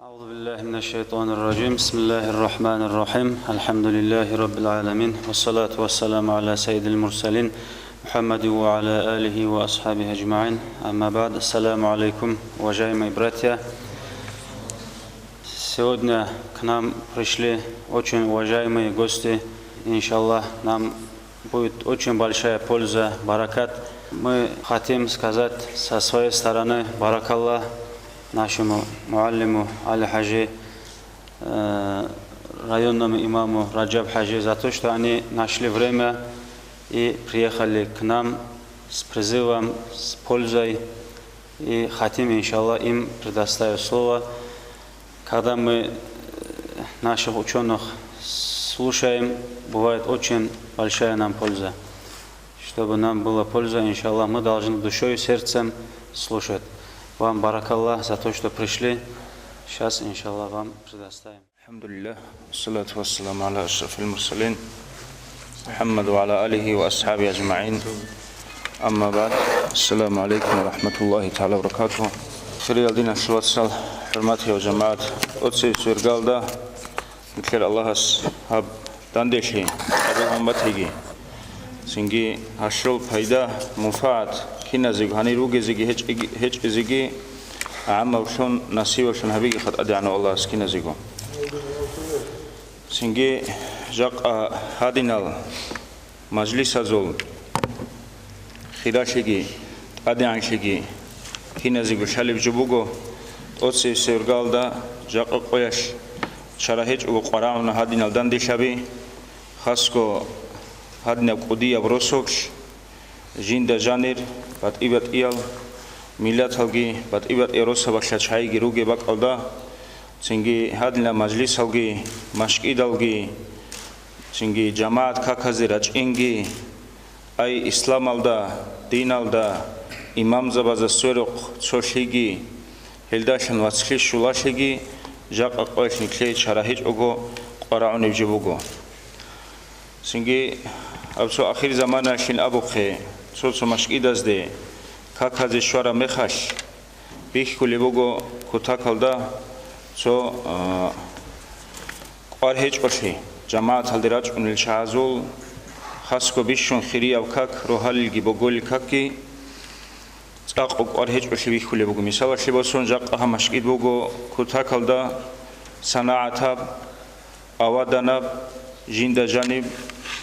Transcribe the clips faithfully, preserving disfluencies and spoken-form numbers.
أعوذ بالله من الشيطان الرجيم. بسم الله الرحمن الرحيم. الحمد لله رب العالمين. والصلاة والسلام على سيد المرسلين محمد وعلى آله وأصحابه أجمعين. أما بعد. السلام عليكم, уважаемые братья. Сегодня к нам пришли очень уважаемые гости. Иншаллах, нам будет очень большая польза, баракат. Мы хотим сказать со своей стороны баракалла нашему муаллиму Али Хаджи, э, районному имаму Раджаб Хаджи за то, что они нашли время и приехали к нам с призывом, с пользой. И хотим, иншаллах, им предоставить слово. Когда мы, э, наших учёных слушаем, бывает очень большая нам польза. Чтобы нам была польза, иншаллах, мы должны душой и сердцем слушать. Вам баракаллах за то, что пришли. Сейчас, иншаллах, вам предоставим. الحمد لله، والصلاة والسلام على أشرف المرسلين محمد وعلى آله وأصحابه أجمعين. أما بعد، السلام عليكم ورحمة الله تعالى وبركاته. Хириял диналъул вацал, хӀурматиял жамагӀат, оцеб свергалда нилъер Аллагьас гьаб данделъи къабул гьабун батиги. Цинги гьалъул пайда, мунфагӀат киназего гьанир ругезеги гьечӀеги-, гьечӀезеги гӀаммаблъун, насибаблъун гьабиги хатӀадегӀанав Аллагьас киназего. Цинги жакъа гьадинал мажлисазул хиралъиги тӀадегӀанлъиги киназего лъалеб жо буго, тӀоцебесеб иргалда жакъа къоялъ чара гьечӀого къварагӀуна гьадинал данделъаби, хасго гьадинаб кӀудияб росулъ, жинда жанир батӀи-батӀиял миллаталги батӀи-батӀиял росабалъа чагӀиги ругеб бакӀалда, цинги гьадинаб мажлисалги, машкидалги, цинги жамагӀат каказе рачӀинги, ай исламалда, диналда, имамзабазда сверухъ цолъиги, гьелдалъун вацлъи щулалъиги, жакъа къоялъ нилъее чара гьечӀого къварагӀунеб жо буго. Цинги гьаб цо ахир заманаялъин абухъе, цо-цо машкидазде каказе щвараб мехалъ, бихьулеб буго кутакалда цо, а, кӀвар гьечӀолъи, жамагӀаталде рачӀунел чагӀазул, хасго бищун хирияб как, рогьалилги боголил какги, цӀакъго кӀвар гьечӀолъи бихьулеб буго. Мисалалъе босун, жакъа гьаб машкид буго кутакалда санагӀатаб, аваданаб, жинда жаниб,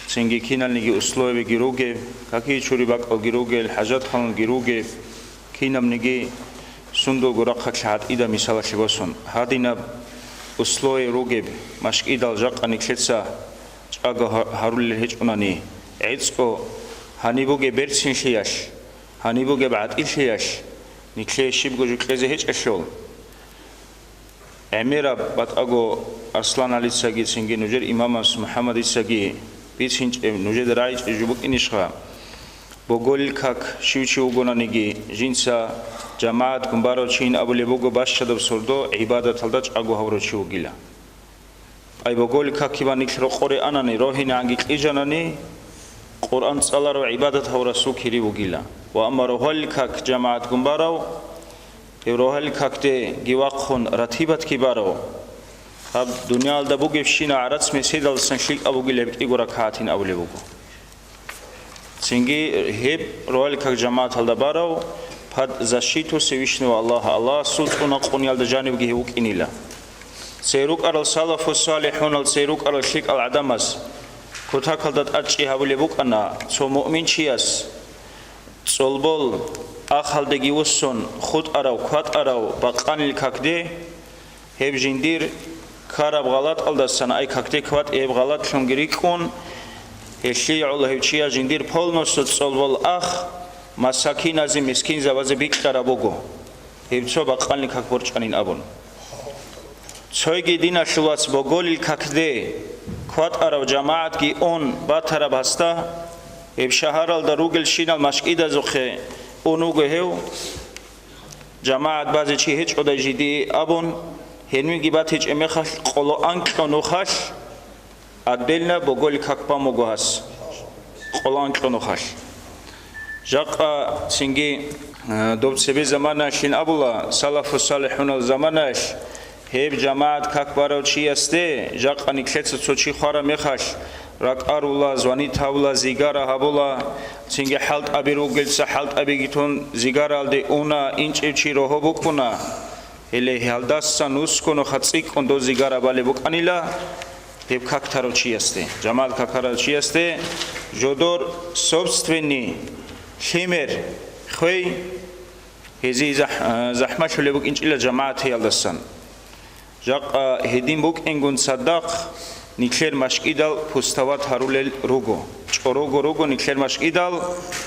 цинги киналниги условияги ругеб, какие чури бакӀалги ругел, хӀажатханалги ругеб, кинабниги сундулго рахъалъ гьатӀида, мисалалъе босун, гьадинаб условия ругеб машкидал жакъа нилъеца чӀаго гьа-, гьарулел гьечӀунани, гӀицӀго гьаниб бугеб берцинлъиялъ, гьаниб бугеб гӀатӀилъиялъ нилъее щибго жо кьезе гьечӀелъул. ГӀемераб батӀаго Арслан-гӀалицаги цинги нужер имамас МухӀаммадицаги бицинчӀеб, нужеда рагӀичӀеб жо букӀинищха? Боголил как щив чи вугонаниги, жинца жамагӀат гун барав чийин абулеб буго бащадаб сордо гӀибадаталда чӀаго гьавурав чи вугила. Ай боголил какги бан нилъ рокъоре анани, рогьинегӀанги кьижанани, Къуръан цӀаларав, гӀибадат гьавурасул кири вугила. Ва амма рогьалил как жамагӀат гун барав, гьев рогьалил какде ги вахъун ратибатги барав, гьаб дуниялда бугебщинаб гӀарац меседалдасан лъикӀаб бугила гьеб кӀиго ракагӀатин абулеб буго. Цинги гьеб рогьалил как жамагӀаталда барав, под защиту Всевышнего Аллаха, Аллагьасул цӀунакъуниялда жанибги гьев вукӀинила. Цей рукӀарал салафу салихӀунал, цей рукӀарал лъикӀал гӀадамаз кутакалда тӀадчӀи гьабулеб букӀана цо муъминчияс, цӀолбол ахалдеги вуссун хутӀарав, кватӀарав бакъанил какде, гьеб жиндир ккараб гъалатӀалдасан ай какде кватӀи гьеб гъалатӀлъунги рикӀкӀун, гьелъие гӀоло гьев чияс жиндир полностью цӀолбол ах масакиназе, мискинзабазе бикьараб буго, гьеб цо бакъанил как борчӀанин абун. Цойги диналъул вац боголил какде кватӀарав жамагӀатги ун батараб гьасда, гьеб шагьаралда ругелщинал машкӀидазухъе ун вуго гьев, жамагӀат базе чи гьечӀодай жидее абун, гьенивги батичӀеб мехалъ къоло анкьго нухалъ, отдельно боголил как бан буго гьас, къоло анкьго нухалъ. Жакъа цинги, э, доб цебе заманаялъин абула, салафу салихӀунал заманаялъ Гьеб жамагӀат как барав чиясде жакъа нилъеца цо чи хвараб мехалъ, ракӀарула, звонит гьабула, зигара гьабула, цинги хӀалтӀаби ругелца хӀалтӀабиги тун зигаралде уна, инчӀев чи рогьо букӀуна. Гьеле гьалдасан нусго нуха цӀикӀкӀун дол зигара балеб букӀанила, гьеб как тарав чиясде, жамагӀат как тарав чиясде жодор собственный лъимер хвей, гьезие захӀ-, а, захӀмалъулеб букӀинчӀила жамагӀатиялдасан. Жакъа гьедин букӀингун цадахъ нилъер машкӀидал пустоват гьарулел руго. ЧӀорого руго нилъер машкӀидал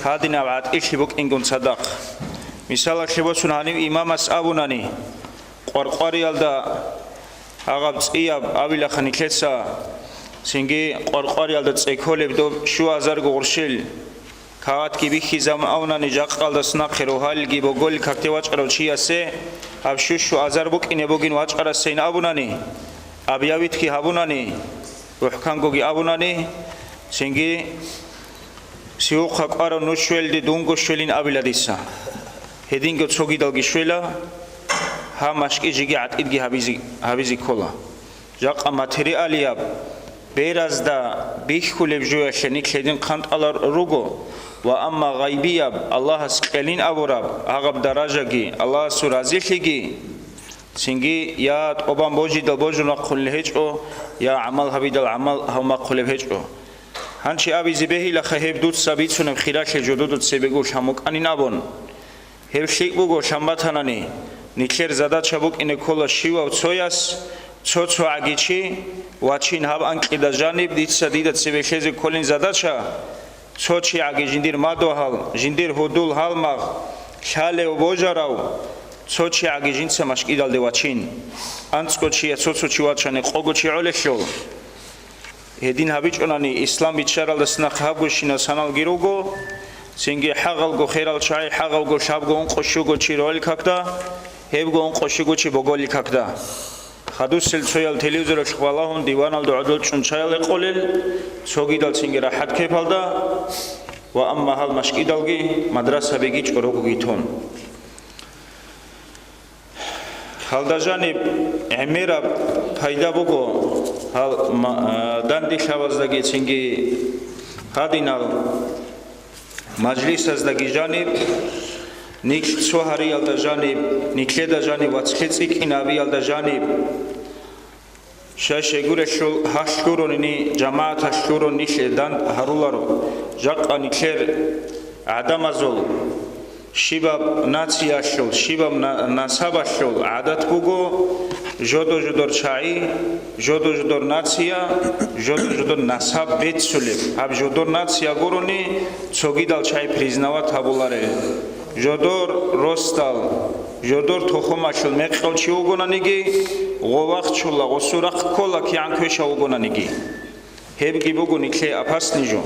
гьадинаб гӀатӀилъи букӀингун цадахъ. Мисалалъе босун, гьанив имамас абунани, къваркъвариялда гьагъаб цӀияб абилаха нилъеца, цинги къваркъвариялда цӀеколеб доб щуазарго гъурщил. Кагъатги бихьизабун абунани, жакъалдас нахъе рогьалилги боголил какде вачӀарав чиясе гьаб щущу азар букӀине бугин вачӀарасейин абунани, объявитги гьабунани, мухӀкангоги абунани, цинги сиухъа кӀварав нуж щвелде дунго щвелин абила дица. Гьединго цогидалги щвела, гьаб машкӀи жеги гӀатӀидги гьабизе, гьабизе ккола. Жакъа материалияб беразда бихьулеб жоялъе нилъ гьедин хъантӀалар руго, ва амма гъайбияб, Аллагьас кьелин абураб гьагъаб даражаги, Аллагьасул разилъиги, цинги я тӀубан божидал божун рахъулел гьечӀо, я гӀамал гьабидал гӀамал гьав махъулеб гьечӀо. Гьанчи абизе бегьилаха гьеб дуца бицунеб хиралъе жододо цебего лъан букӀанин абун. Гьеб лъикӀ буго, лъан батанани, нилъер задача букӀине ккола щивав цояс, цо-цо гӀаги чи вачин гьаб анкьида жаниб, дица дида цебе лъезе кколин задача, цо чи гӀаги жиндир мадугьал, жиндир гьудул гьалмагъ, лъалев божарав, цо чи гӀаги жинца машкӀидалде вачин. АнцӀго чияс цо-цо чи вачани къого чи гӀолелъул. Гьедин гьабичӀунани, ислам биччаралдас нахъ гьабгощинал саналги руго, цинги хӀагъалго херал чагӀи, хӀагъалго лъабго ункъо щуго чи рогьел какда, гьебго ункъо щуго чи боголил какда. Хадусел цоял телевизоралъухъ балагьун диваналда гӀодов чӀун чаял гьекъолел, цогидал цинги рахӀат кепалда, ва амма гьал машкӀидалги мадрасабиги чӀорогоги тун. Гьалда жаниб гӀемераб пайда буго, гьал ма-, а, данделъабаздаги цинги гьадинал мажлисаздаги жаниб, нилъ цо гьариялда жаниб, нилъеда жаниб вацлъи цӀикӀкӀинабиялда жаниб. Щай-щай гурелъул гьалъ гурони, жамагӀаталъ гурони нилъе данд гьаруларо. Жакъа нилъер гӀадамазул, щибаб нациялъул, щибаб на-, насабалъул гӀадат буго, жодо-жодор чагӀи, жодо-жодор нация, жодо-жодор насаб беццулеб. Гьаб жодор нация гурони, цогидал чагӀи признават гьабуларел. Жодор росдал, жодор тухумалъул мекъав чи вугонаниги, гъо вахчула, гъосул рахъ ккола кигӀан квешав вугонаниги. Гьебги буго нилъее опасный жо.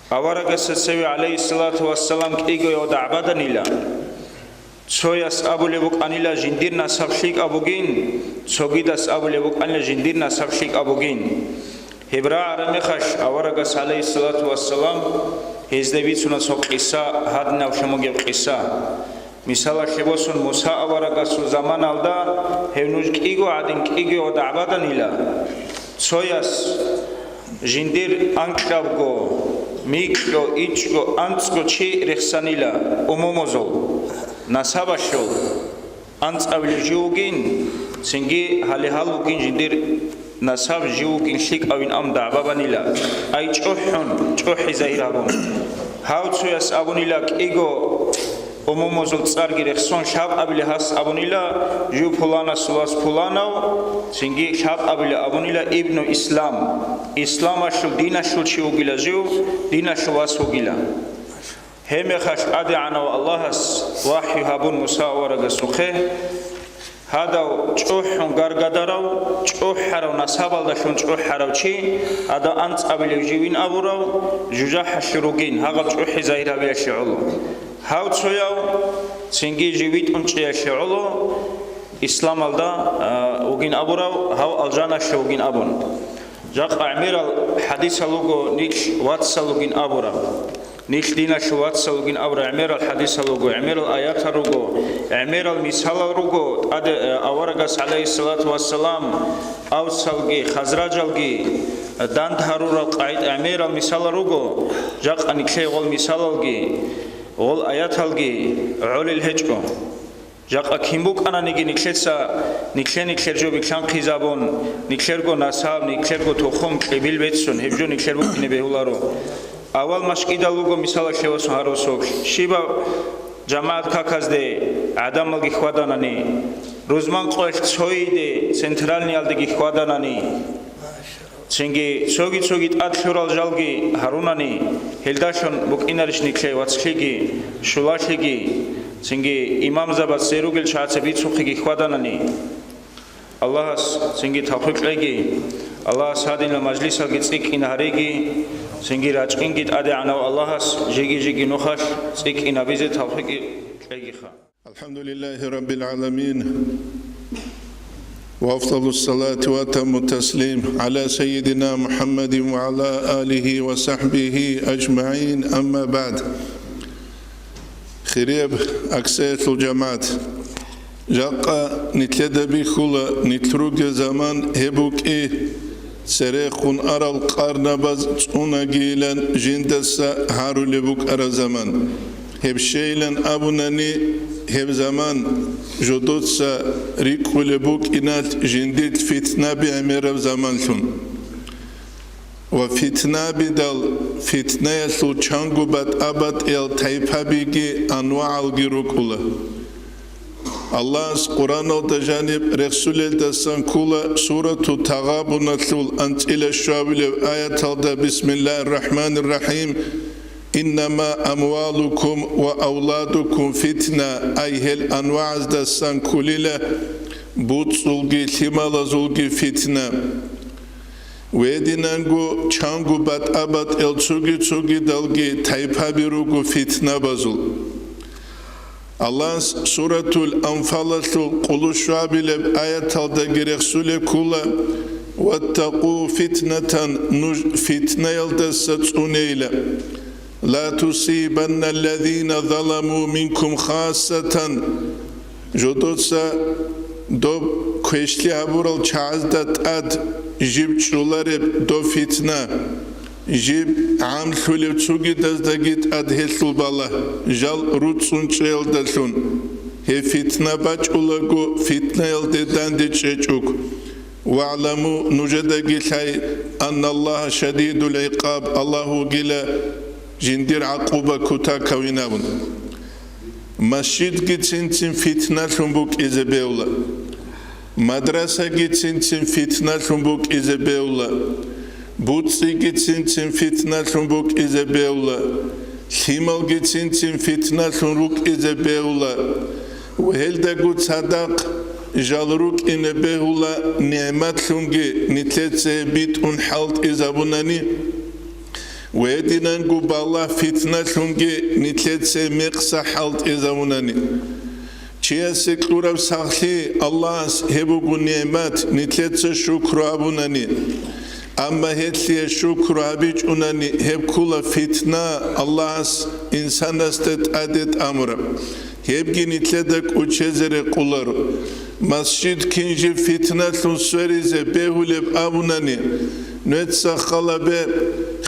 Аварагасда цеве, гӀалайгьиссалату вассалам, кӀиго гьев дагӀбаданила. Цояс абулеб букӀанила жиндир насаб лъикӀаб бугин, цогидас абулеб букӀанила жиндир насаб лъикӀаб бугин. Гьеб рагӀараб мехалъ аварагас, гӀалайгьиссалату вассалам, гьезда бицуна цо къиса, гьадинаблъун бугеб къиса. Мисалалъе босун, Муса аварагасул заманалда гьев нуж кӀиго гӀадин кӀиго дагӀбаданила. Цояс жиндир анкьабго, микьго, ичӀго, анцӀго чи рехсанила умумузул, насабалъул. АнцӀабилев жив вугин, цинги гьале гьал вугин жиндир насаб жив вугин лъикӀавин абун дагӀба банила, ай чӀухӀун, чӀухӀи загьир гьабун. Гьав цояс абунила кӀиго умумузул цӀарги рехсон, лъабабиле гьас абунила, жив пуланасул вас пуланав, цинги лъабабиле абунила ибну Ислам, исламалъул диналъул чи вугила жив, диналъул вас вугила. Гьебмехалъ ТӀадегӀанав Аллагьас вахӀю гьабун Муса аварагасухъе, гьадав чӀухӀун гаргадарав, чӀухӀарав, насабалдалъун чӀухӀарав чи, гьадав анцӀабилев живин абурав, жужахӀалъур ругин, гьагъаб чӀухӀи загьир гьабиялъе гӀоло. Гьав цояв цинги жив витӀун чӀеялъе гӀоло, исламалда, а, вугин абурав, гьав алжаналъе вугин абун. Жакъа гӀемерал хӀадисал руго нилъ вацал ругин абураб. Нилъ диналъул вацал вугин абураб гӀемерал хӀадисал руго, гӀемерал аятал руго, гӀемерал мисалал руго, тӀаде, э, аварагас, гӀалайгьиссалату вассалам, авсалги, хазражалги, э, данд гьарурал къагӀид гӀемерал мисалал руго, жакъа нилъее гъол мисалалги, гъол аяталги гӀолел гьечӀо. Жакъа кин букӀананиги нилъеца, нилъе-нилъер жо билълъанхъизабун, нилъерго насаб, нилъерго тухум кьибил беццун, гьеб жо нилъер букӀине бегьуларо. Авал машкӀидал руго, мисалалъе, васун гьарусулъ, щибаб жамагӀат каказде гӀадамалги хьваданани, рузман къоялъ цойиде центральниялдеги хьваданани, цинги цоги-цоги тӀад лъурал жалги гьарунани, гьелдалъун букӀинарищ нилъее вацлъиги, щулалъиги, цинги имамзабаз церугел чагӀаца бицухъеги хьваданани. Аллагьас цинги тавфикъ кьеги, Аллагьас гьадинал мажлисалги цӀикӀкӀин гьареги, цинги рачӀинги ТӀадегӀанав Аллагьас жеги-жеги нухалъ цӀикӀкӀинабизе тавфикъ кьегиха. الحمد لله رب العالمين، وأفضل الصلاة وأتم التسليم على سيدنا محمد وعلى آله وصحبه أجمعين، أما بعد. Хирияб аксаялъул жамагӀат, жакъа нилъеда бихьула, нилъ ругел заман гьеб букӀи, церехун арал къарнабаз цӀунагийилан жиндаса гьарулеб букӀараб заман. Гьеб щейилан абунани, гьеб заман жодоца рикӀкӀулеб букӀиналъ жиндилъ фитнаби гӀемераб заманлъун. Ва фитнабидал, фитнаялъул чанго батӀа-батӀиял тайпабиги анвагӀалги рукӀула. Аллагьас Къуръаналда жаниб рехсулелдасан ккола Сурату Тагъабуналъул анцӀила щуабилеб аяталда: بسم الله الرحمن الرحيم، إنما أموالكم وأولادكم فتنة, ай гьел анвагӀаздасан кколила буцӀцӀулги лъималазулги фитна. Гьединанго чанго батӀа-батӀиял цоги-цогидалги тайпаби руго фитнабазул. Аллагьас Суратул Анфалалъул къулущуабилеб аяталдаги рехсулеб ккола: واتقوا فتنة, нуж фитнаялдаса цӀунейила. لا تصيبن الذين ظلموا منكم خاصة, жодоца доб квешлъи гьабурал чагӀазда тӀад жиб чӀолареб доб фитна, жиб гӀамлъулев цогидаздаги тӀад гьелъул балагь, жал руцӀцӀун чӀеялдалъун. Гьеб фитна бачӀулаго, фитнаялде данде чӀечӀого. واعلموا, нужедаги лъай, أن الله شديد العقاب, Аллагь вугила жиндир гӀакъуба кутакавин абун. Масжидги цин-цин фитналъун букӀизе бегьула. Мадрасаги цин-цин фитналъун букӀизе бегьула. БуцӀцӀиги цин-цин фитналъун букӀизе бегьула. Лъималги цин-цин фитналъун рукӀизе бегьула. Ва гьелдаго цадахъ жал рукӀине бегьула нигӀматлъунги нилъеца битӀун хӀалтӀизабунани, ва гьединанго балагь фитналъунги нилъеца мекъса хӀалтӀизабунани. Чиясе кьураб сахлъи Аллагьас гьеб буго нигӀмат, нилъеца шукру абунани. Амма гьелъие шукру гьабичӀунани, гьеб ккула фитна, Аллагьас инсанасда тӀаде тӀамураб. Гьебги нилъеда кӀочезе рекъоларо. Масжид кин жиб фитналъун сверизе бегьулеб абунани, нуеца халабе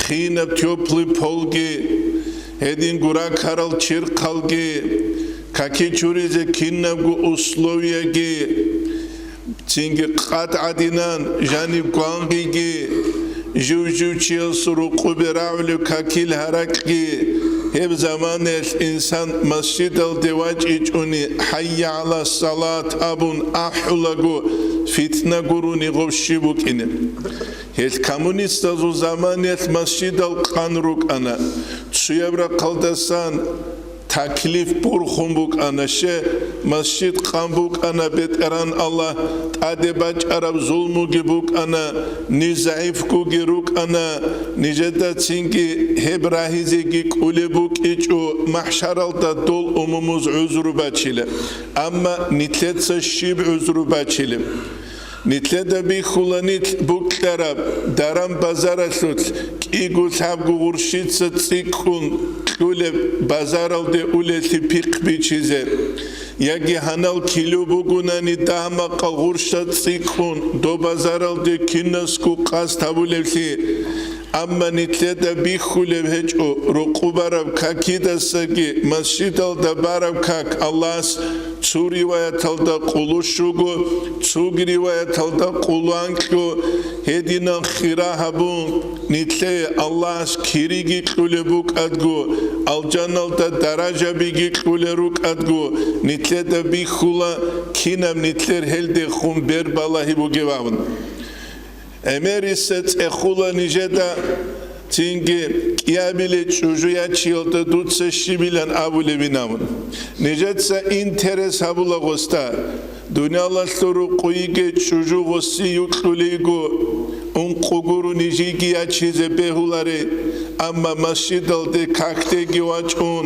хинаб тёплый полги, гьединго ракарал чирхъалги, каки чуризе кинабго условияги, цинги къад гӀадинан жаниб гвангъиги, жив-жив чиясул рукъубе рагӀулев какил гьаракьги, гьеб заманаялъ инсан масжидалде вачӀичӀони, «ХӀайя гӀала салат» абун ахӀулаго, фитна гурони гъов щиб букӀине. Гьел коммунистазул заманаялъ масжидал къан рукӀана, цуяб рахъалдасан таклиф борхун букӀана, ще, масжид къан букӀана, БетӀергьан Аллагь, тӀаде бачӀараб зулмуги букӀана, ниж загӀифгоги рукӀана, нижеда цинги гьеб рагьизеги кӀолеб букӀичӀо, махӀшаралда дол умумуз гӀузру бачила, амма нилъеца щиб гӀузру бачилеб? Нилъеда бихьула нилъ букьараб даран-базаралъулъ кӀиго-лъабго гъурщица цӀикӀкӀун лъулеб базаралде улелъи пихъ бичизе, яги гьанал кило бугунани дагь-макъал гъурща цӀикӀкӀун доб базаралде кинасго къасд гьабулевлъи. Амма нилъеда бихьулеб гьечӀо рукъу бараб какидасаги масжидалда бараб как Аллагьас цо риваяталда къулу щуго, цоги риваяталда къулу анкьго, гьединал хира гьабун, нилъее Аллагьас кириги кьулеб букӀадго, алжаналда даражабиги кьулел рукӀадго, нилъеда бихьула, кинаб нилъер гьелдехун бер балагьи бугеб абун. ГӀемериса цӀехула нижеда, цинги кӀиабиле чӀужу ячиялда дуца щибилан абулебин абун. Нижеца интерес гьабула гъосда. Дуниялалъул рукъуйиги чӀужу гъоси юкьулейго, ункъо гуро нижеги ячизе бегьуларе, амма масжидалде какдеги вачӀун,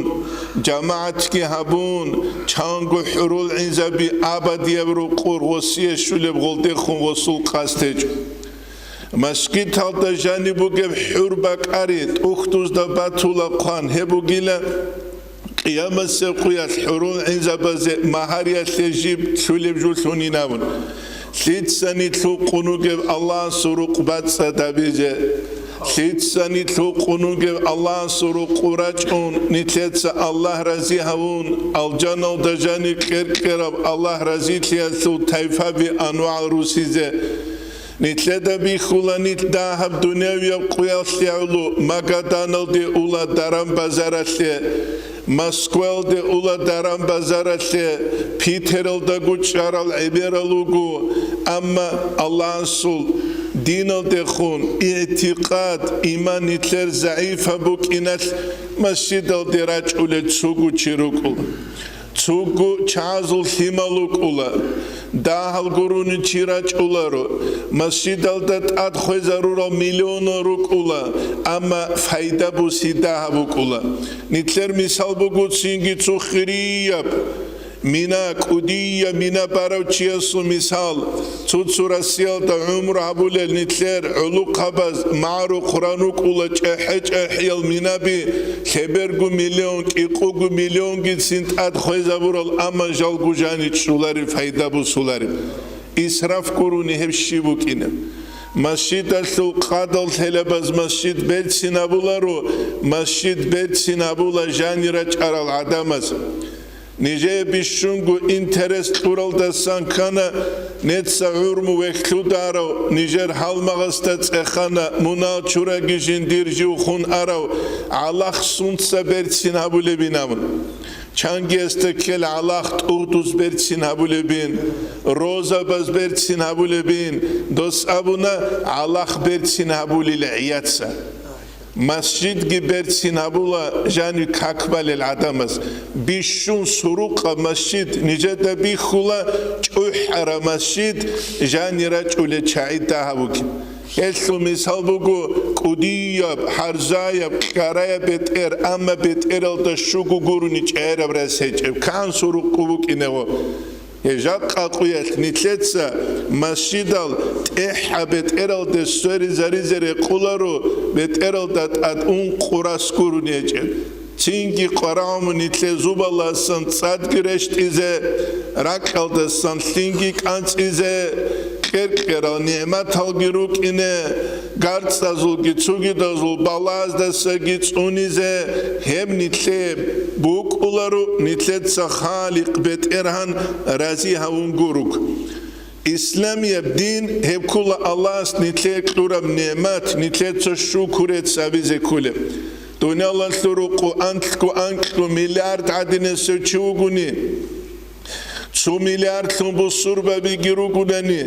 жамагӀатги гьабун, чанго хӀурул гӀинзаби абадияб рукъур гъосие щулеб гъолдехун гъосул къасд гьечӀо. Масжидалда жаниб бугеб хӀур бакӀари тӀухьдузда батула хъван гьеб бугила, Къиямасеб къуялъ хӀурул гӀинзабазе магьариялъе жиб лъулеб жо лъунин абун. Лъицани лъукъун вугев Аллагьасул рукъ бацӀцӀад гьабизе, лъицани лъукъун вугев Аллагьасул рукъу рачӀун, нилъеца Аллагь рази гьавун, алжаналда жаниб кьер-кьераб Аллагь разилъиялъул тайфаби анвагӀал русизе. Нилъеда бихьула нилъ дагьаб дунявияб къуялъе гӀоло, Магаданалде ула даран-базаралъе, Москваялде ула даран-базаралъе, Питералдаго чӀарал гӀемерал руго, амма Аллагьасул диналдехун игӀтикъад, иман нилъер загӀипаб букӀиналъ, масжидалде рачӀулел цого чи рукӀула. Цого чагӀазул лъимал рукӀула, дагьал гурони чи рачӀуларо, масжидалда тӀад хвезарурал миллионал рукӀула, амма файда буси дагьаб букӀула. Нилъер мисал буго цинги цо хирияб мина, кӀудияб мина барав чиясул мисал. Цо-цо Россиялда гӀумру гьабулел нилъер гӀулухъабаз магӀарухъ ран рукӀула чӀехӀе-чӀехӀиял минаби, лъеберго миллион, кӀикъого миллионгицин тӀад хвезабурал, амма жалго жаниб чӀолареб, файда бусулареб. Исраф гурони гьеб щиб букӀинеб? Масжидалъул къадал лъелабаз масжид берцин гьабуларо, масжид берцин гьабула жанир рачӀарал гӀадамаз. Нижее бищунго интерес кьуралдасан ккана, неца гӀурму вехьлъударав, нижер гьалмагъасда цӀехана, мунал чураги жиндир живхун арав гӀалахъ сунца берцин гьабулебин абун. Чангиясда ккел гӀалахъ тӀугьдуз берцин гьабулебин, розабаз берцин гьабулебин, дос абуна, гӀалахъ берцин гьабулила гӀияца. Масжидги берцин гьабула жанив как балел гӀадамаз. Бищун сурукъаб масжид нижеда бихьула, чӀухӀараб масжид жанир рачӀулел чагӀи дагьаб бугеб. Гьелъул мисал буго кӀудияб, гьарзаяб, кьараяб бетӀер, амма бетӀералда щуго гурони чӀегӀераб рас гьечӀеб, кан сурукъу букӀинего. Гьеб жакъа къуялъ нилъеца масжидал тӀехӀаб бетӀералде сверизаризе рекъоларо, бетӀералда тӀад ункъо рас гурони гьечӀеб. Цинги къварагӀуму нилъе зубаласан цӀадги рещтӀизе, ракьалдасан лъинги кӀанцӀизе, кьер-кьерал нигӀматалги рукӀине, гарцӀазулги цогидазул балаздасаги цӀунизе, гьеб нилъее букӀуларо, нилъеца Халикъ БетӀергьан рази гьавун гуруг. Исламияб дин гьеб ккула Аллагьас нилъее кьураб нигӀмат, нилъеца шукурец гьабизе кколеб. Дуниялалъул рукъу анлъго анкьго миллиард гӀадинасев чи вугони, цо миллиардлъун бусурбабиги ругунани,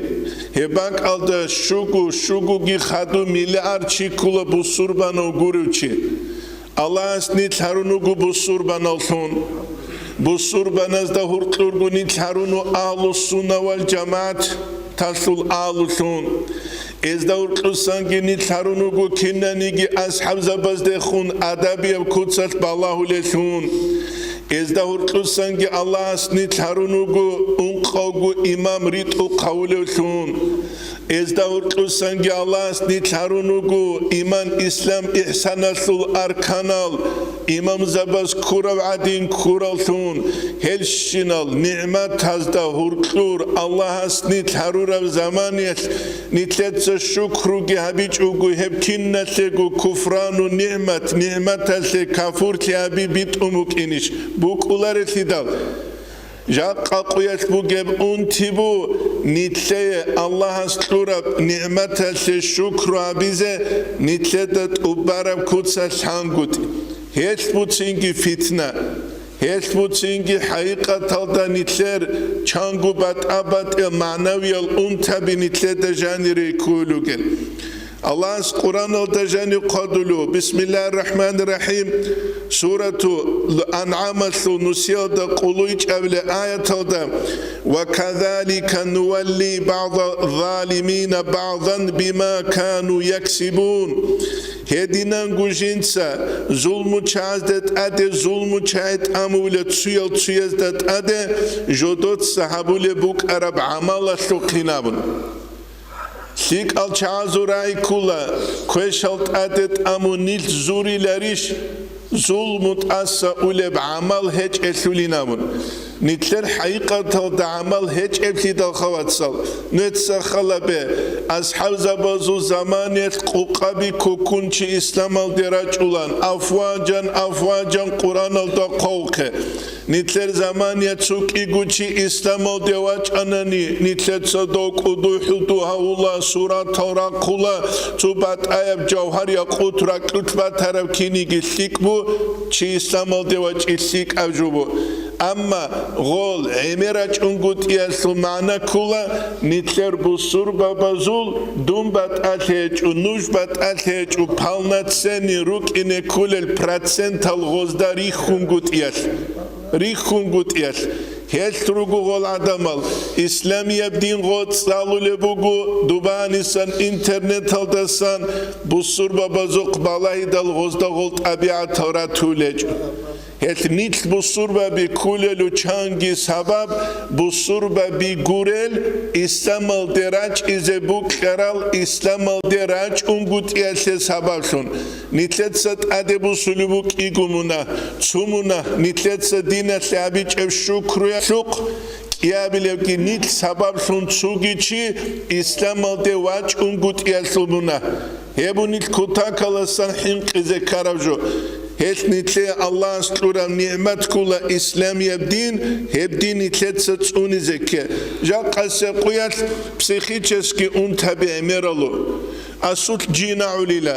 гьеб бакӀалда щуго, щугоги хадуб миллиард чи ккула бусурбанав гурев чи. Аллагьас нилъ гьарун вуго бусурбаналлъун. Бусурбаназда гьоркьорго нилъ гьарун вуго агьлу-сунна вал жамагӀаталъул агьлулъун. Гьезда гьоркьосанги нилъ гьарун вуго кинаниги асхӀабзабаздехун адабияб куцалъ балагьулеллъун. Гьезда гьоркьосанги Аллагьас нилъ гьарун вуго ункъавго имам ритӀухъ гьавулевлъун. Гьезда гьоркьосанги Аллагьас нилъ гьарун вуго иман, ислам, ихсаналъул арканал Имамзабаз ккурав гӀадин ккураллъун, гьелщинал нигӀматазда гьуркьур Аллагьас нилъ гьарураб заманиялъ нилъеца шукруги гьабичӀого, гьеб киналъего куфрану нигӀмат, нигӀматалъе кафурлъи гьаби битӀун букӀинищ? БукӀуларелъидал. Жакъа къуялъ бугеб унти бу нилъее Аллагьас кьураб нигӀматалъе шукру гьабизе, нилъеда тӀубараб куца лъангутӀи. Гьелъ буцинги фитна, гьелъ буцинги хӀакъикъаталда нилъер чанго батӀа-батӀиял магӀнавиял унтаби нилъеда жанире кколел ругел. Аллагьас Къуръаналда жаниб хъвадулев, Бисмиллагьир рахӀманир рахӀим, сурату АнгӀамалъул нусиялда къуллуйчӀабилеб аяталда: «Ва казалика нувалли багӀзаз-залимина багӀзан бима кану яксибун». Гьединанго жинца зулмучагӀазда тӀаде зулмучагӀи тӀамулел цуял цуязда тӀаде жодоца гьабулеб букӀараб гӀамалалъухъин абун. ЛъикӀал чагӀазул рагӀи ккола, квешал тӀаде тӀамун нилъ зуриларищ, зулму тӀаса улеб гӀамал гьечӀелъулин абун. Нилъер хӀакъикъаталда гӀамал гьечӀеблъидалха, вацал, нуеца халабе, асхӀабзабазул заманиялъ къукъаби ккуккун чи исламалде рачӀулан, афважан-афважан Къуръаналда хъвавухъе. Нилъер замания цо кӀиго чи исламалде вачӀанани, нилъеца дов кӀудухӀулду гьавула, суратал рахъула, цо батӀаяб жавгьар-якъут ракьулъ батараб киниги лъикӀ бу, чи исламалде вачӀи лъикӀаб жо бу. Амма гъол гӀемер рачӀунгутӀиялъул магӀна ккола, нилъер бусурбабазул дун батӀалъи гьечӀо, нуж батӀалъи гьечӀо, полноценный рукӀине кколел процентал гъозда рихьунгутӀиялъ. РихьунгутӀиялъ. Гьелъ руго гъол гӀадамал, исламияб дин гъоз цӀалулеб буго, дубанисан интернеталдасан бусурбабазухъ балагьидал гъозда гъол тӀабигӀатал ратулечӀо. Гьелъ нилъ бусурбаби ккулелу чанги сабаб, бусурбаби гурел, исламалде рачӀизе букьарал, исламалде рачӀунгутӀиялъе сабаблъун. Нилъеца тӀаде бусулеб букӀиго мунагь, цо мунагь, нилъеца диналъе гьабичӀеб шукруялъухъ кӀиабилебги нилъ сабаблъун цоги чи исламалде вачӀунгутӀиялъул мунагь. Гьеб нилъ кутакаласан хӀинкъизе ккараб жо. Гьелъ нилъее Аллагьас кьураб нигӀмат ккола исламияб дин, гьеб дин нилъеца цӀунизе кке. Жакъасеб къуялъ психический унтаби гӀемералу. Асулъ жинагӀулила,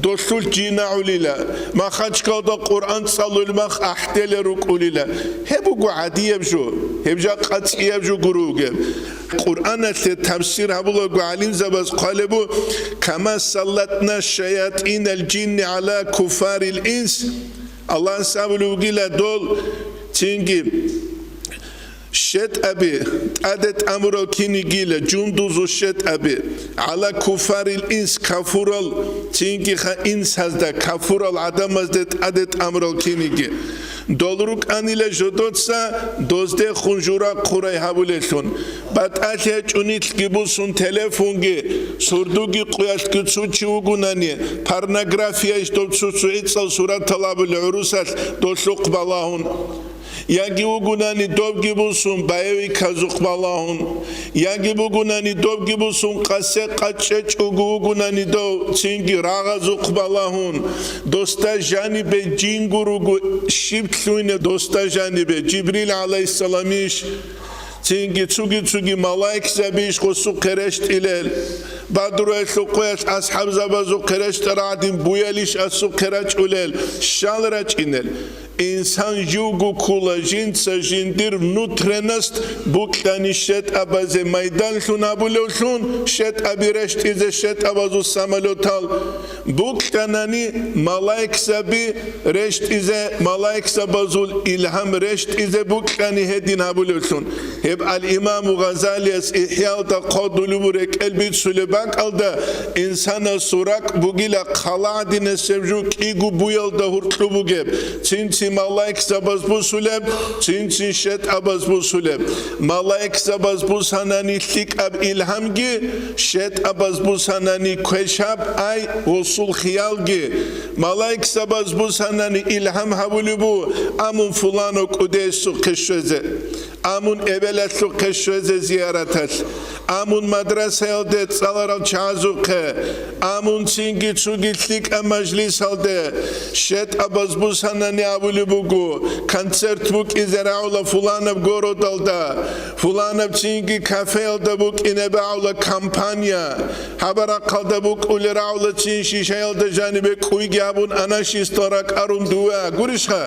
долъулъ жинагӀулила, Махачкалда Къуръан цӀалулел мах ахӀдела рукӀулила. Гьеб буго гӀадияб жо, гьеб жакъа цӀияб жо гуро бугеб. Къуръаналъе тафсир гьабулаго гӀалимзабаз хъвалеб бу: «Кама саллатна шаятӀинал жинни гӀала куфарил инс». Аллагьас абулеб бугила дол цинги щетӀаби, тӀаде тӀамурал кинигила, жундузул щетӀаби, гӀала куфарил инс, кафурал, цинги ха инсазда, кафурал гӀадамазда тӀаде тӀамурал киниги. Дол рукӀанила жодоца доздехун журахъ хурай гьабулелъун. БатӀалъи гьечӀо нилъги бусун телефонги, сурдуги къуялъги цо чи вугунани, порнография иш дов цо-цо гӀицӀал суратал абулел гӀурусалъ долъухъ балагьун. Яги вугунани добги бусун боевиказухъ балагьун, яги бугунани добги бусун къасе къачӀечӀого вугунани дов цинги рагъазухъ балагьун, досда жанибе жинго руго, щиб лъугьине досда жанибе, Жибрил гӀалайгьиссаламищ, цинги цуги-цуги малаикзабищ гъосухъе рещтӀилел, Бадруялъул къоялъ асхӀабзабазухъе рещтӀарал гӀадин буялищ асухъе рачӀулел, щал рачӀинел. Инсан живго ккола жинца жиндир внутренность букьани щетӀабазе майданлъун абулевлъун, щетӀаби рещтӀизе щетӀабазул самолетал букьанани, малаикзаби рещтӀизе, малаикзабазул илгьам рещтӀизе букьани гьедин абулевлъун. Гьеб ал-Имаму Гъазалияс ИхӀялда хъодулеб рекӀел бицулеб бакӀалда, инсанасул ракӀ бугила хъала гӀадинасеб жо кӀиго буялда гьуркьу бугеб, цин малаикзабаз бусулеб, цин-цин щетӀабаз бусулеб. Малаикзабаз бусанани лъикӀаб илгьамги, щетӀабаз бусанани квешаб, ай, гъусул хиялги. Малаикзабаз бусанани илгьам гьабулеб бу, амун фулано кӀудиясухъе щвезе. Амун эбелалъухъе щвезе зияраталъ, амун мадрасаялде цӀаларал чагӀазухъе, амун цинги цоги лъикӀаб мажлисалде, щетӀабаз бусанани абулеб буго, концерт букӀизе рагӀула фуланаб городалда, фуланаб цинги кафеялда букӀине багӀула компания, гьаб рахъалда букӀулел рагӀула цин шишаялда жанибе кӀуйги абун анашистал ракӀарун дуе, гурищха?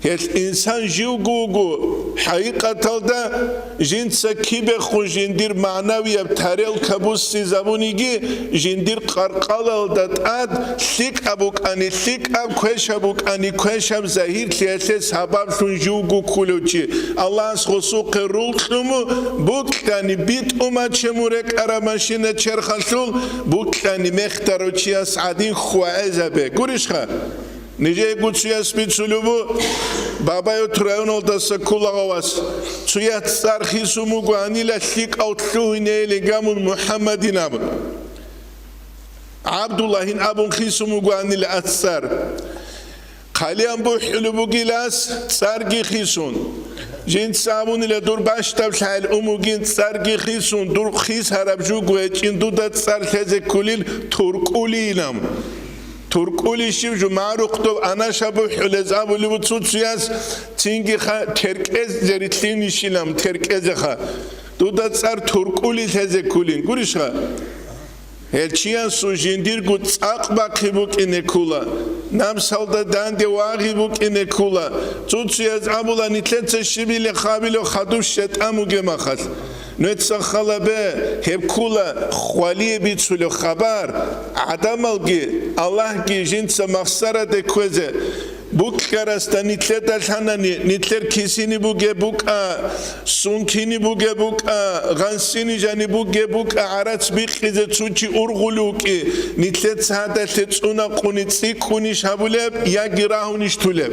Гьелъ инсан живго вуго, хӀакъикъаталда, жинца кибехун жиндир магӀнавияб тарелка буссизабуниги, жиндир къаркъалалда тӀад лъикӀаб букӀани лъикӀаб, квешаб букӀани квешаб, загьирлъиялъе сабаблъун живго кколев чи. Аллагьас гъусухъе рул кьуму, букьани битӀумачи мурекӀараб машина черхалъул, букьани мехтарав чияс гӀадин хьвагӀезабе. Гурищха? Нижее гуцуяс бицулеб бу, Бабайот районалдаса ккола гъавас, цуяц цӀар хисун бугоанила лъикӀав лъугьинейилин гамун МухӀаммадин абун. ГӀабдуллагьин абун хисун бугоанила аццар. Хъалиян бухӀулеб бугилас цӀарги хисун. Жинца абунила дур бащдаб лъагӀел умугин цӀарги хисун, дур хис гьараб жуго гьечӀин дуда цӀар лъезе ккулил туркӀулилан. ТуркӀули щиб жо магӀрухъ доб анаша бухӀулез абулеб цуцуяс, цинги ха теркӀезе рилълъинищилан теркӀезеха. Дуда цӀар туркӀули лъезе ккулин, гурищха? Гьел чиясул жиндирго цӀакъ бахъи букӀине ккула, намсалда данде вагъи букӀине ккула. Цуцуяз абула, нилъеца щибиле хабилев хадуб щетӀан бугеб махалъ. Нуца халабе, гьеб ккула хвалие бицулев хабар, гӀадамалги, Аллагьги жинца махсараде кквезе. Букьарасда нилъеда лъанани, нилъер кисини бугеб букӀа, сункини бугеб букӀа, гъансини жани бугеб букӀа, гӀарац бикъизе цо чи ургъулев вукӀи, нилъеца гьадалъе цӀунакъуни цӀикӀкӀунищ гьабулеб яги рагьунищ тулеб?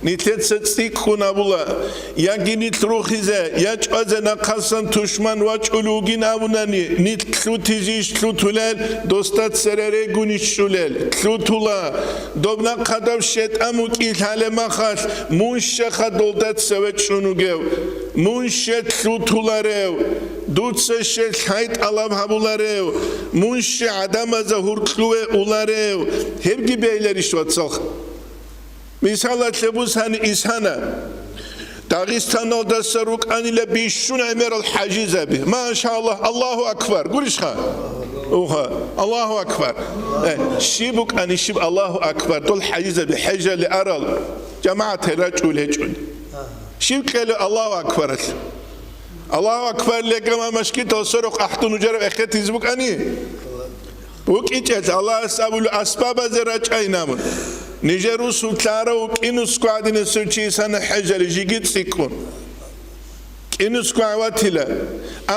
Нилъеца цӀикӀкӀун абула, яги нилъ рухизе, я чӀвазе нахъасан тушман вачӀулев вугин абунани, нилъ лъутизейищ лъутулел, досда цере регунищ чӀулел, лъутула. Доб нахъадав щетӀан вукӀи лъалеб махалъ, мун щеха долда цеве чӀун вугев? Мун щет лъутуларев? Дуца щет лъай тӀалаб гьабуларев? Мун ще гӀадамазда гьуркьуве уларев? Гьебги бегьиларищ, вацал? Мисалалъе бусани исана, Дагъистаналдаса рукӀанила бищун гӀемерал хӀажизаби. Машаллагь, Аллагьу акбар. Гурищха? Уха, Аллагьу акбар. Э, щиб букӀани щиб Аллагьу акбар. Дол хӀажизаби хӀежалде арал жамагӀат гьел рачӀул гьечӀун. Щиб кьела Аллагьу акбаралъ? Аллагьу акбар легама машгитал сорохъ ахӀдун нужераб эхетизе букӀани? БукӀичӀел Аллагьас абулеб асбабазе рачӀайин абун. Нижер русул лъарав кӀинусго гӀадинасев чи исана хӀежали жиги цӀикӀкӀун. КӀинусго гӀаватила.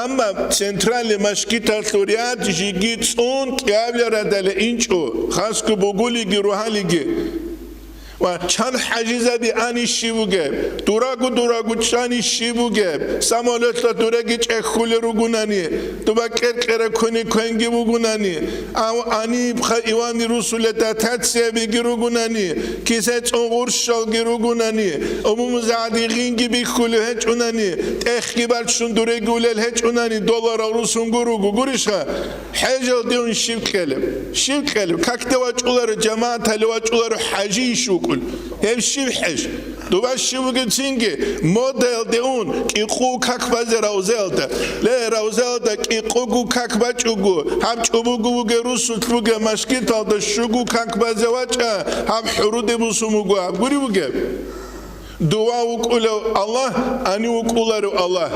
Амма центральный машгиталъул ряд жиги цӀун кӀиабиларадали инчӀо, хасго бугулиги ругьалиги. Ва чан хӀажизаби ани щиб бугеб? Дурагу-дурагу чӀани щиб бугеб? Самолётлъа дуреги чӀехьулел ругунани, дуба кьер-кьера квени квенги вугунани, ав анибха ивани русуле дотациябиги ругунани, кисе цӀун гъурщалги ругунани, умумузагӀади гъинги бихьулев гьечӀунани, тӀехги барччун дуреги улел гьечӀунани, долларал русунго руго, гурищха? ХӀежалде ун щиб кьелеб? Щиб кьелеб? Какде вачӀуларо, жамагӀаталде вачӀуларо хӀажийищ вукӀун? Гьеб щиб хӀеж? Дуба щиб бугеб цинги, модаялде ун, кӀикъу как базе равзаялда. Ле, равзаялда кӀикъугу как бачӀугу, гьаб чӀубугу бугеб русулъ бугеб машгиталда щугу как базе вачӀа, гьаб хӀуруде бусун буго, гьаб гури бугеб? Дува вукӀулев Аллагь, ани вукӀуларев Аллагь.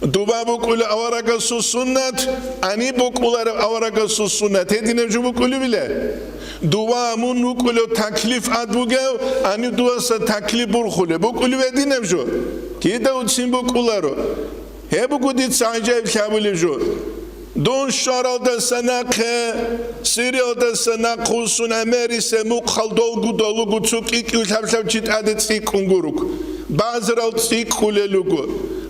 Дуба букӀула аварагасул суннат, ани букӀулареб аварагасул суннат. Гьединаб жо букӀулебила? Дуба мун вукӀулев таклиф ад бугев, ани дуаса таклиф бурхулеб букӀулеб гьединаб жо? Кида уцин букӀуларо? Гьеб буго дица гӀажаиблъи гьабулеб жо. Дун щваралдаса нахъе, Сириялдаса нахъвуссун гӀемерисеб мухъал долгу-долгу цо кӀикӀкӀив лъаб-лъаб чи тӀаде цӀикӀкӀун гуруг. Базарал цӀикӀкӀулел руго.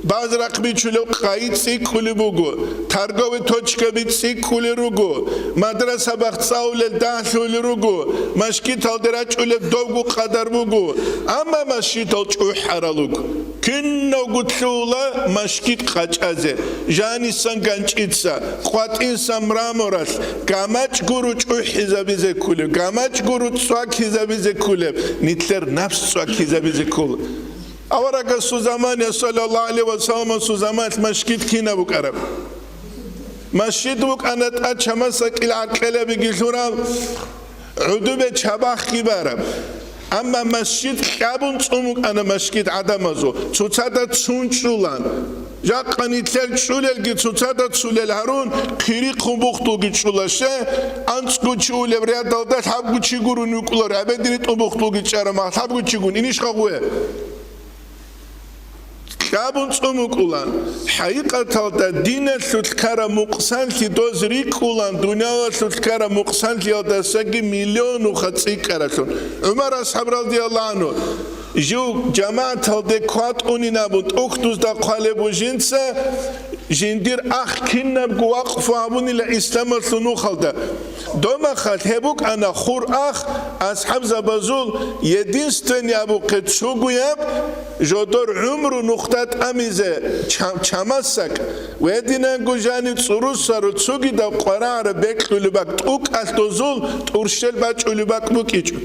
Базрахъ бичулеб къайи цӀикӀкӀулеб буго. Торговый точкаби цӀикӀкӀулел руго. Мадраса бахцӀаулел дагьлъулел руго. Машгиталде рачӀулеб довго къадар буго. Амма машгитал чӀухӀарал руго. Киналго лъугьула машгит къачӀазе, жанисан ганчӀица, къватӀинсан мраморалъ, гамачӀ гуро чӀухӀизабизе кколеб, гамачӀ гуро цӀвакизабизе кколеб, нилъер напс цӀвакизабизе ккола. Аварагасул заман, саллаллагьу гӀалайгьи ва салламасул заманалъ машгит кинаб букӀараб? Машгит букӀана тӀад чамасакил гӀаркьелабиги лъурал, гӀудубе чабахъги бараб. Амма машгит кьабун цӀун букӀана машгит гӀадамазул, цоцазда цун чӀулан. Жакъа нилъер чӀулелги цоцазда цулел гьарун, хъирихъун бухтулги чӀула ще, анцӀго чи улеб рядалда лъабго чи гурун вукӀулар, гӀебедин ритӀун бухтулги чӀараб мах лъабго чи гун, инищха гъуе? Кьабун цӀун букӀулан, хӀакъикъаталда диналъулъ ккараб мукъсанлъи доз рикӀкӀулан, дуниялалъулъ ккараб мукъсанлъиялдасаги миллионуха цӀикӀкӀаралъун. ГӀумар асхӀаб радияллагьу гӀангьу жив жамагӀаталде кватӀунин абун тӀухьдузда хъвалеб буго жинца, жиндир ах кинабго вакъфу гьабунила исламалъул нухалда. Домахалъ гьеб букӀана хур ах, асхӀабзабазул единственный абухъе цугуяб, жодор гӀумру нухда тӀамизе чам-, чамасакӀ, гьединанго жанив цӀурусару цугидаб къварагӀараб бекьулеб бакӀ, тӀукӀалъ дозул тӀурщел бачӀулеб бакӀ букӀичӀо.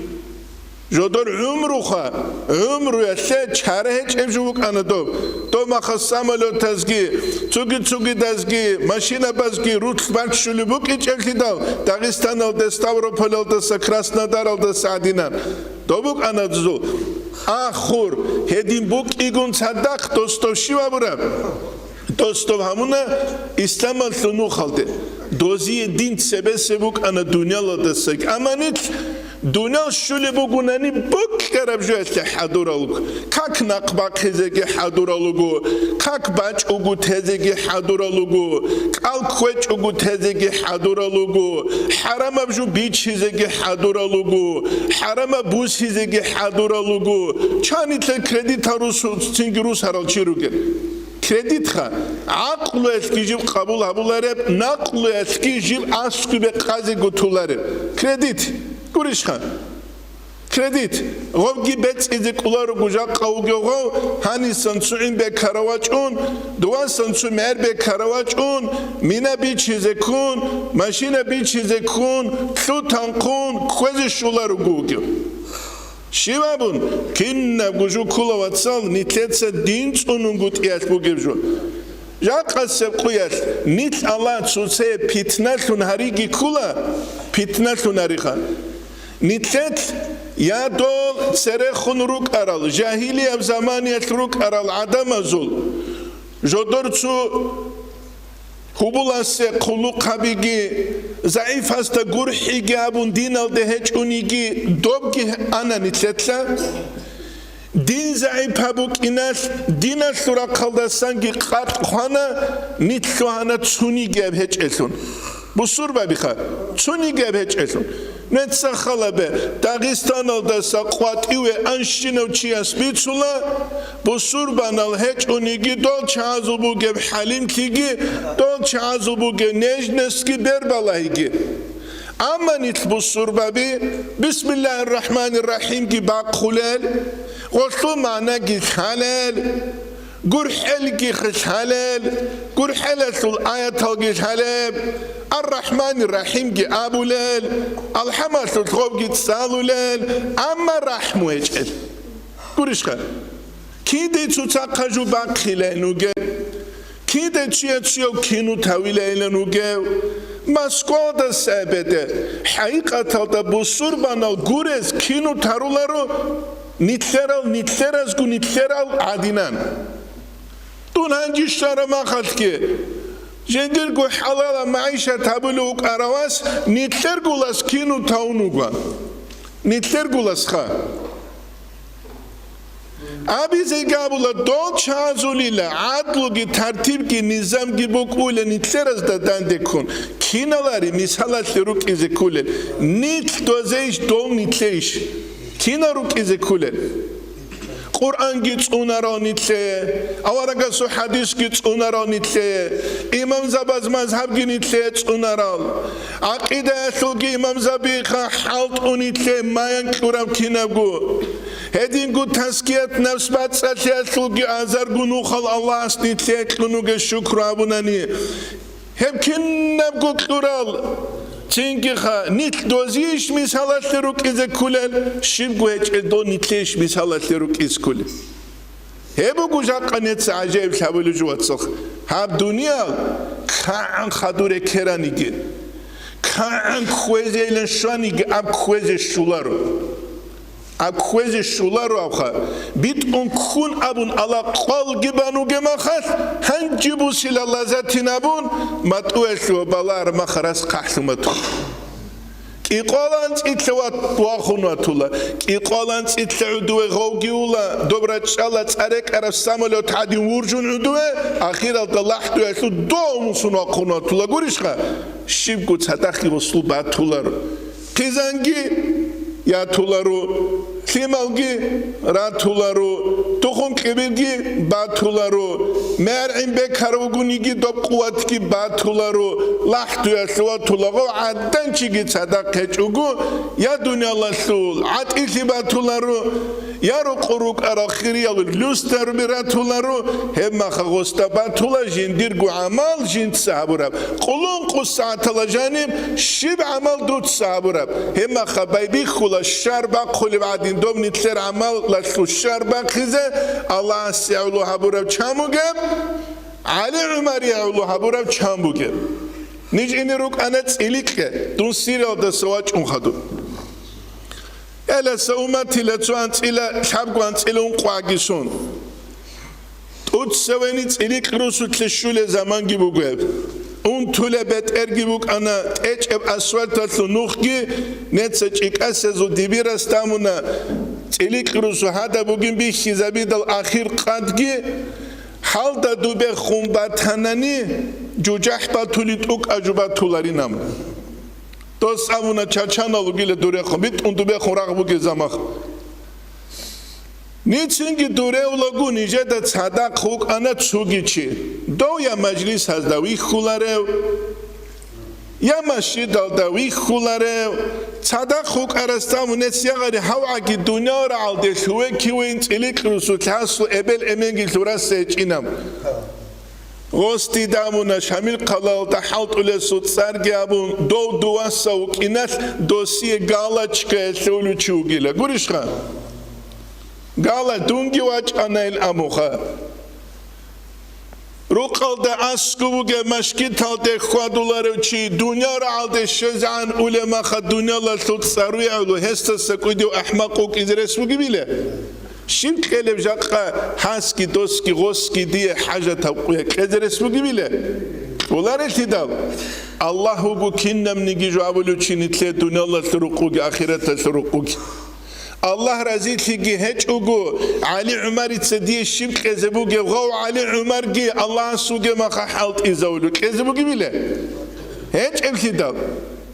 Жодор гӀумруха, гӀумруялъе чара гьечӀеб жо букӀана доб. Домахалъ самолетазги, цуги-цугидазги, машинабазги рулъ баччулеб букӀичӀеблъидал, Дагъистаналде, Ставрополалдаса, Краснодаралдаса гӀадинан. Доб букӀана дозул. Ахур, гьедин букӀигун цадахъ дос дов щив абураб? Дос дов гьабуна исламалъул нухалде. Дозие дин цебесеб букӀана дуниялалдаса. Амма нилъ дуниял щулеб бугунани букӀараб жоялъе хӀадурал руго. Как нахъ бахъизеги хӀадурал руго, как бачӀого тезеги хӀадурал руго, кӀал кквечӀого тезеги хӀадурал руго, хӀарамаб жо бичизеги хӀадурал руго, хӀарамаб бусизеги хӀадурал руго. Чан нилъер кредитал рус-, цинги русарал чи ругел? Кредитха, гӀакълуялъги жиб къабул гьабулареб, накълуялъги жиб аскӀубе къазего толареб. Кредит. Гурищха? Кредит. Гъовги бецӀизе кӀоларуго жакъа вугев гъов, гьанисан цо гӀин бекарав вачӀун, дувасан цо мер бекарав вачӀун, мина бичизе ккун, машина бичизе ккун, лъутан хъун, кквезе щоларуго вугев. Щиб абун, кинабго жо ккола, вацал, нилъеца дин цӀунунгутӀиялъ бугеб жо. Жакъасеб къуялъ нилъ Аллагь цоцае питналъун гьариги ккола, питналъун гьариха. Нилъелъ я дол церехун рукӀарал, жагьилияб заманиялъ рукӀарал гӀадамазул жодор цо гьубуласе хъулухъабиги, загӀипасда гурхӀиги абун диналде гьечӀониги, добги ана нилъелъа. Дин загӀип гьабукӀиналъ, диналъул рахъалдасанги къатӀ хъвана, нилъ лъугьана цунигияб гьечӀелъун. Бусурбабиха, цунигияб гьечӀелъун. Нуца халабе, Дагъистаналдаса къватӀиве анщинав чияс бицула, бусурбанал гьечӀониги дол чагӀазул бугеб хӀалимлъиги, дол чагӀазул бугеб нежностьги бербалагьиги. Амма нилъ бусурбаби бисмиллагьир рахӀманир рахӀимги бахъулел, гъолъул магӀнаги лъалел, гурхӀелги лъалел, гурхӀелалъул аяталги лъалеб, Ар-РахӀманир-РахӀимги абулел, алхӀамалъулъ гъобги цӀалулел, амма рахӀму гьечӀел. Гурищха? Кидай цоцахъа жо бахъилайин вугев? Кидай чияв-чияв кину тавилайилан вугев? Москвалдаса эбеде, хӀакъикъаталда бусурбанал гурез кину таруларо, нилъерал, нилъеразгу нилъерал гӀадинан. Дун гьанже щвараб махалъги, жиндирго хӀалалаб магӀишат гьабулев вукӀаравас нилъергулас кину тавун вуго. Нилъергуласха. Абизе габула, дол чагӀазулила гӀадлуги, тартибги, низамги букӀула нилъеразда дандеккун. Киналари мисалалъе рукӀизе кколел? Нилъ дозейищ, дол нилъейищ? Кинал рукӀизе кколел? Къуръанги цӀунарал нилъее, аварагасул хӀадисги цӀунарал нилъее, имамзабаз мазгьабги нилъее цӀунарал, гӀакъидаялъулги имамзабиха хӀалтӀу нилъее маян кьураб кинабго. Гьединго тазкият нафс бацӀцӀалъиялъулги азарго нухал Аллагьас нилъее кьун вугев шукру абунани, гьеб кинабго кьурал. Цинги-ха, нилъ дозийищ мисалалъе рукӀизе кколел, щибго гьечӀел дол нилъейищ мисалалъе рукӀизе кколел? Гьеб буго жакъа нецин гӀажаиблъи гьабулеб жо, вацал. Гьаб дуниял кагӀан хадур рекераниги, кагӀан кквезейилан щваниги, аб кквезе щоларо. Аб кквезе щоларо абха, битӀун ккун абун, Аллагь къвалги бан вугеб махалъ, гьанже бусила лазатин абун, матӀуялъув балагьараб махалъ рас хъахӀлъун батула. КӀикъоялда анцӀила ват-, вахун ватула, кӀикъоялда анцӀила гӀодове гъовги ула, доб рачӀчӀала цӀар рекӀараб самолет гӀадин вуржун гӀодове, ахиралда лахӀдуялъул дов мусун вахъун ватула гурищха? Щибго цадахъги гъосул батуларо. Хъизанги ятуларо, лъималги ратуларо, тухум-кьибилги батуларо, мер-гӀин бекарав вугониги доб къуватги батуларо, лахӀдуялъув ватула, гъов гӀаданчиги цадахъ гьечӀого, я дуниялалъул гӀатӀилъи батуларо, я рокъор рукӀарал хириял люстарби ратуларо, гьеб махалъ гъосда батула жиндирго гӀамал жинца гьабураб. Къулун-къус сагӀатала жаниб щиб гӀамал дуца гьабураб? Гьеб махалъ байбихьула щар бахъулеб гӀадин доб нилъер гӀамалалъул щар бахъизе Аллагьасе гӀоло гьабураб чан бугеб, ГӀали ГӀумарие гӀоло гьабураб чан бугеб. Ниж ине рукӀана цӀиликье, дун Сириялдаса вачӀун хадуб. Эласа умматила цо анцӀила, лъабго анцӀила ункъо гӀаги сон. ТӀуцавени цӀиликь русулъе щулей заманги буго гьеб. Унтулеб бетӀерги букӀана, тӀечӀеб асфальталъул нухги, неца чӀикӀасезул дибирас тамуна, цӀиликь русу гьадаб бугин бихьизабидал ахир къадги, гьалда дубехун батанани, жужахӀ батулин тӀукӀа жо батуларин абун. Дос абуна, чачанал вугила дурехун, битӀун дубехун рагъ бугезамах. Нецинги дуревлаго нижеда цадахъ вукӀана цоги чи. Дов я мажлисазда вихьуларев, я масжидалда вихьуларев, цадахъ вукӀарасда мунец ягъари гьавгӀаги дуниял рагӀалде лъуве-кивейин цӀиликь русулъ гьасул эбел-эменги лъураса гьечӀинаб. Гъос дида абуна, Шамил хъалалда хӀалтӀулесул цӀарги абун, дов дуваса вукӀиналъ досие галочка лъулев чи вугила. Гурищха? Гала дунги вачӀана ил абуха. Рукъалда аскӀов вугев машгиталде хьвадуларев чи, дуниял рагӀалде щвезегӀан улеб маха дуниялалъул цӀаруе гӀоло, гьесдаса кӀудияв ахӀмакъ вукӀизе рес бугебила? Щиб кьелеб жакъа гьасги, досги, гъосги дие хӀажатаб къуя кьезе рес бугебила? Кьоларелъидал, Аллагь вуго кинабниги жавабулев чи нилъе дуниялалъул рукъуги ахираталъул рукъуги. Аллагь разилъиги гьечӀого, ГӀали ГӀумарица дие щиб кьезе бугеб, гъов ГӀали ГӀумарги Аллагьас вугеб маха хӀалтӀизавулев кьезе бугебила? ГьечӀеблъидал.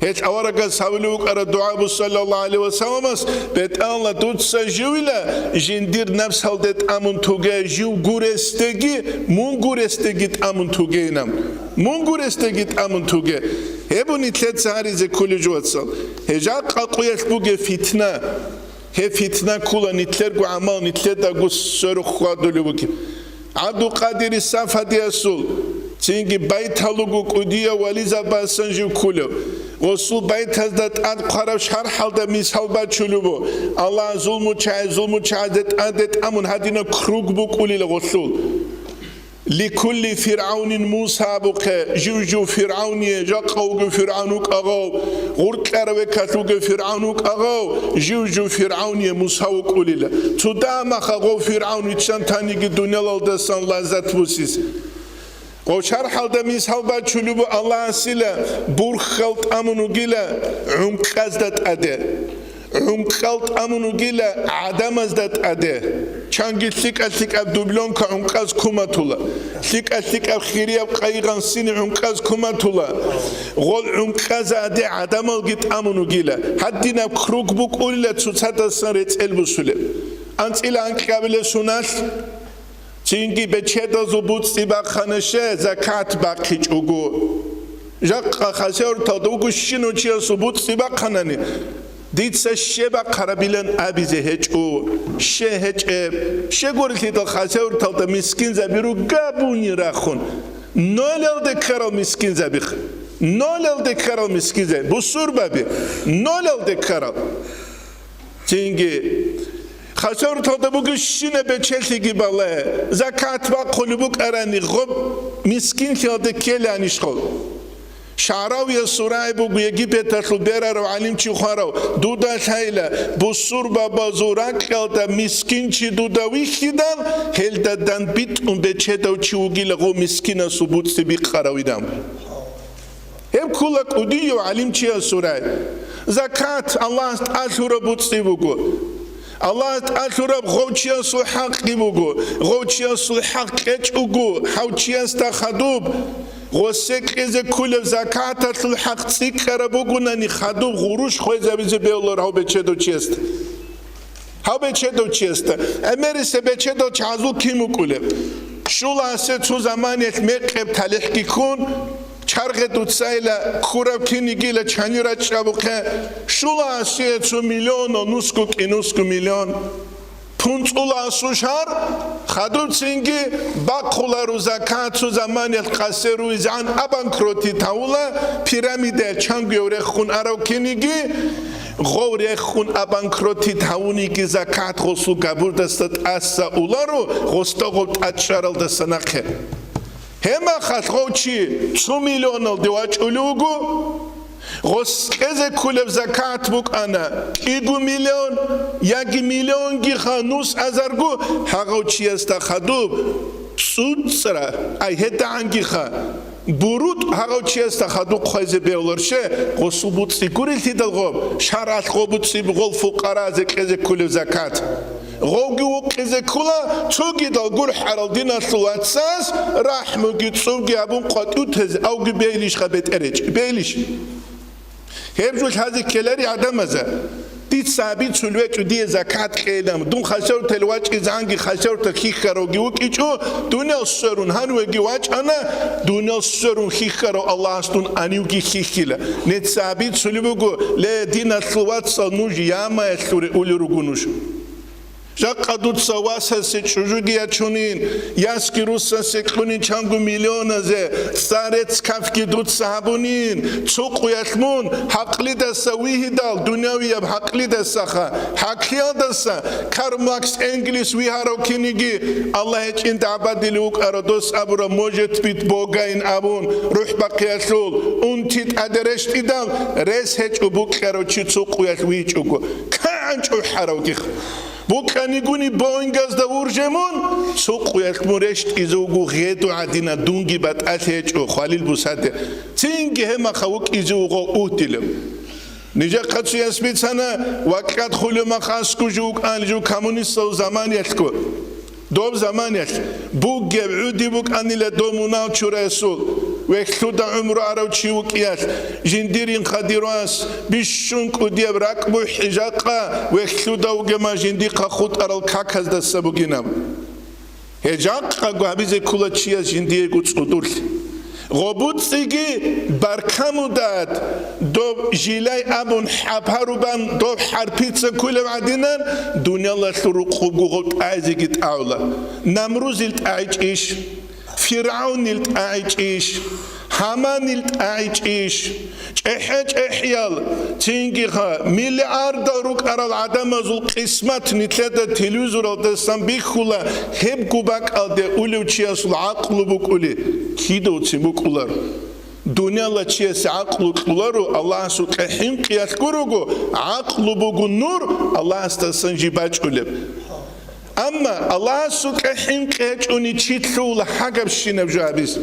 Гьелъ аварагас гьавулев вукӀараб дугӀа буго, саллаллагьу гӀалайгьи ва салламас: «БетӀалла, дуца живила, жиндир напсалде тӀамун туге, жив гуресдеги, мун гуресдеги тӀамун тугейилан. Мун гуресдеги тӀамун туге». Гьеб буго нилъеца гьаризе кколеб жо, вацал. Гьеб жакъа къуялъ бугеб фитна. Гьеб фитна ккола нилъерго гӀамал нилъедаго сверухъ хьвадулев вугеб. ГӀабдулкъадири Сафадиясул, цинги байтал руго кӀудияв вализабазасан жив кколев. Гъосул байтазда тӀад хъвараб шархӀалда мисал бачулеб буго: Аллагь зулмучагӀи-, зулмучагӀазде тӀаде тӀамун гьадинаб круг букӀулила гъолъул. «Ликулли фиргӀавнин Муса» абухъе, жив-жив фиргӀавние, жакъа вугев фиргӀавн вукӀа гъов, гъуркьарав векалъ вугев фиргӀавн вукӀа гъов, жив-жив фиргӀавние Муса вукӀулила. Цо дагьаб маха гъов фиргӀавн виччан таниги дуниялалдасан лаззат бусизе. Гъов шархӀалда мисал бачулеб буго Аллагьасила бурхьал тӀамун вугила гӀункъазда тӀаде. гӀункъал тӀамун вугила гӀадамазда тӀаде. Чанги лъикӀа-лъикӀаб дубленка гӀункъаз куматула, лъикӀа-лъикӀаб хирияб къайгъан сини гӀункъаз куматула. Гъол гӀункъазаде гӀадамалги тӀамун вугила. Гьадинаб круг букӀулила цоцадасан рецӀел бусулеб. АнцӀила анкьабилеб суналъ цинги бечедазул буцӀцӀи бахъана, ще закат бахъичӀого. Жакъа хасавюрталда вуго щинав чиясул буцӀцӀи бахъанани, дица ще бахъарабилан абизе гьечӀо. Ще гьечӀеб. Ще гурелъидал хасавюрталда мискинзаби ругабуни рахун, нолалде ккарал мискинзабихъ. Нолалде ккарал мискинзаби. Бусурбаби. Нолалде ккарал. Цинги, хасавюрталда бугищина бечелъиги бале, закат бахъулеб букӀарани, гъоб мискинлъиялде ккеланищ гъов? Шагьравиясул рагӀи буго, Египеталъул берарав гӀалимчи хварав, дуда лъайла, бусурбабазул ракьалда мискинчи дуда вихьидал, гьелда данбитӀун бечедав чи вугила гъов мискинасул буцӀцӀи бикъаравидал. Гьеб ккола кӀудияв гӀалимчиясул рагӀи. Закат Аллагьас тӀалъураб буцӀцӀи буго. Аллагьас тӀалъураб гъов чиясул хӀакъги буго. Гъов чиясул хӀакъ кьечӀого, гьав чиясда хадуб, гъосе кьезе кколеб закаталъул хӀакъ цӀикӀкӀараб бугунани, хадуб гъурущ хвезабизе бегьулар гьав бечедав чиясда. Гьав бечедав чиясда. ГӀемерисеб бечедал чагӀазул кин вукӀулеб? Щула асе цо заманиялъ мекъеб талихӀги ккун, чаргъе дуцайила ккураб кинигила чани рачӀчӀабухъе. Щула асие цо миллионал нусго кӀинусго миллион. ПунцӀула асу шар, хадубцинги бахъулару закат цо заманиялъ къасе руизегӀан абанкротит гьавула, пирамидаялъ чангуяв рехун арав киниги, гъов рехун абанкротит гьавуниги закат гъосул габурдаса тӀаса уларо, гъосда гъов тӀачӀаралдаса нахъе. Гьемахалъ гъов чи цо миллионалде вачӀулев вуго, гъос кьезе кколеб закат букӀана кӀиго миллион яги миллионгиха нус азарго, гьагъав чиясда хадуб цӀуцӀра, ай гьедагӀангиха. БурутӀ гьагъав чиясда хадуб хвезе бегьуларше, гъосул буцӀцӀи гурелъидал гъоб, шаргӀалъ гъо буцӀцӀи гъол фукъаразе кьезе кколев закат. Гъовги вукъизе ккола, цогидал гурхӀарал диналъул вацас рахӀмуги цӀувги абун къватӀив тезе, авги бегьилищха бетӀеречӀ, бегьилищ? Гьеб жо лъазе ккелари гӀадамаза. Дица абицулев гьечӀо дие закат кьейилан, дун хасавтел вачӀизанги хасавта хихьаравги вукӀичӀо, дуниял сверун гьанвеги вачӀана, дуниял сверун хихьарав Аллагьас дун гьанивги хихьила. Нецаби цулеб буго, ле, диналъул вацал, нуж ямаялъуре улел руго нуж. Жакъа дуца васасе чӀужуги ячунин, ясги руссасе кьунин чанго миллионазе, цӀарец кафги дуца гьабунин, цо къуялъ мун гьакълидаса вигьидал, дунявияб гьакълидасаха, гьаклъиялдаса, Карл Маркс, Энгельс вигьарав киниги, Аллагь гьечӀин дагӀбадилев вукӀарав дос абураб, может быть, Бога ин абун, рухӀ бахъиялъул, унти тӀаде рещтӀидал, рес гьечӀо букьарав чи цо къуялъ вичӀого, кагӀан чӀухӀаравгих. Букьанигуни Боингазда вуржемун, цо къуялъ мун рещтӀизе вуго гъеду гӀадина, дунги батӀалъи гьечӀо, хвалил бусаде. Цинги гьемаха вукӀизе вуго угьдилев. Нижехъа цуяс бицана, вакьад хулев махасго жугьукӀан жуг коммунистал заманиялъго. Доб заманиялъ бугеб гӀуди букӀанила доб мунал чураясул, вехьлъуда гӀумру арав чи вукӀиялъ, жиндирин хадирвас бищун кӀудияб ракӀ бухӀи жакъа вехьлъуда вугема жиндихъа хутӀарал каказдаса бугинаб. Гье жакъаго гьабизе ккола чияс жиндиего цӀудулъ. ГъобуцӀиги баркамудат, доб жилай абун хӀабарубан доб хӀарпица кколев гӀадинан, дуниялалъул рукъубго гъоб тӀайзеги тӀагӀула. Намрузил тӀагӀичӀищ? ФиргӀавнил тӀагӀичӀищ? Гьаманил тӀагӀичӀищ? ЧӀехӀе-чӀехӀиял, цинги ха, миллиардал рукӀарал гӀадамазул къисмат нилъеда телевизоралдасан бихьула, гьебго бакӀалде улев чиясул гӀакълу букӀули, кидавцин букӀулар. Дунияла чиясе гӀакълу кьуларо, Аллагьасукьа хӀинкъиялъ гурого, гӀакълу буго нур, Аллагьасдасан жиб бачӀулеб. Амма Аллагьасукьа хӀинкъи гьечӀони чи лъугьула гьагабщинаб жо гьабиз.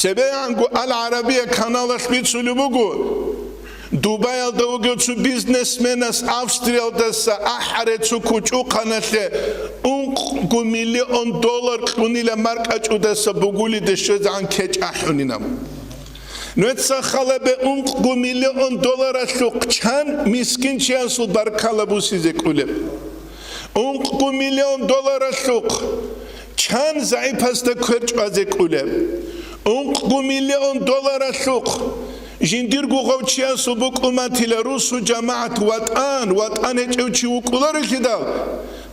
ЦебегӀанго Ал-ГӀарабия каналалъ бицулеб буго, Дубаялда вугев цо бизнесменас Австриялдаса ахӀаре цо кучӀухъаналъе ункъго миллион доллар кьунила маркӀачӀудаса бугулиде щвезегӀан кечӀ ахӀунинаб. Нуеца халабе ункъго миллион долларалъухъ чан мискинчиясул баркала бусизе кӀулеб? Ункъго миллион долларалъухъ чан загӀипасда квер чӀвазе кӀулеб? Ункъго миллион долларалъухъ жиндирго гъовчиясул букӀуматила русу жамагӀат ватӀан, ватӀан гьечӀев чи вукӀуларелъидал,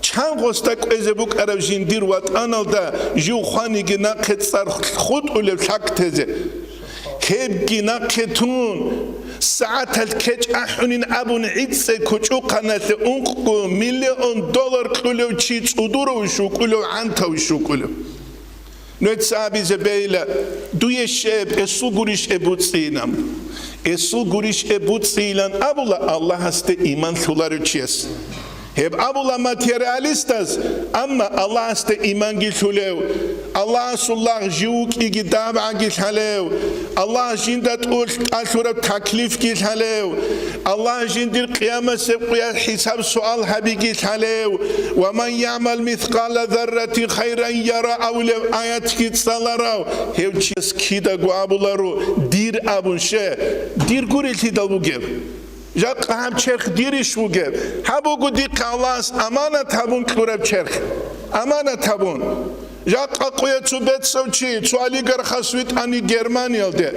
чан гъосда кӀвезе букӀараб жиндир ватӀаналда жив хваниги нахъе цӀар хутӀулев лъакъ тезе? Гьебги нахъе тун, сагӀаталъ кечӀ ахӀунин абун гӀицӀе кучӀухъаналъе ункъго миллион доллар кьулев чи цӀудуравищ вукӀулев, гӀантавищ вукӀулев? Нуеца абизе бейла, дуе щеб, эсул гурищ эбуцӀинам. Эсул гурищ эбуцӀилан абула Аллагьасде иман лъуларев чияс. Гьеб абула материалистаз, амма Аллагьасде иманги лъулев, Аллагьасул лагъ жив вукӀиги дабгӀаги лъалев, Аллагь жинда тӀулъ кьалъураб таклифги лъалев, Аллагь жиндир къиямасеб къуялъ хӀисаб-суал гьабиги лъалев, «Ва ман ягӀмал мискъала зарратин хайран яра» абулеб аятги цӀаларав, гьев чияс кидаго абуларо, дир абун, ще, дир гурелъидал бугеб. Жакъа гьаб черх дирищ вугеб? Гьаб буго дихъе Аллагьас аманат гьабун кьураб черх. Аманат гьабун. Жакъа къуя цо бецав чи, цо олигархас витӀани Германиялде.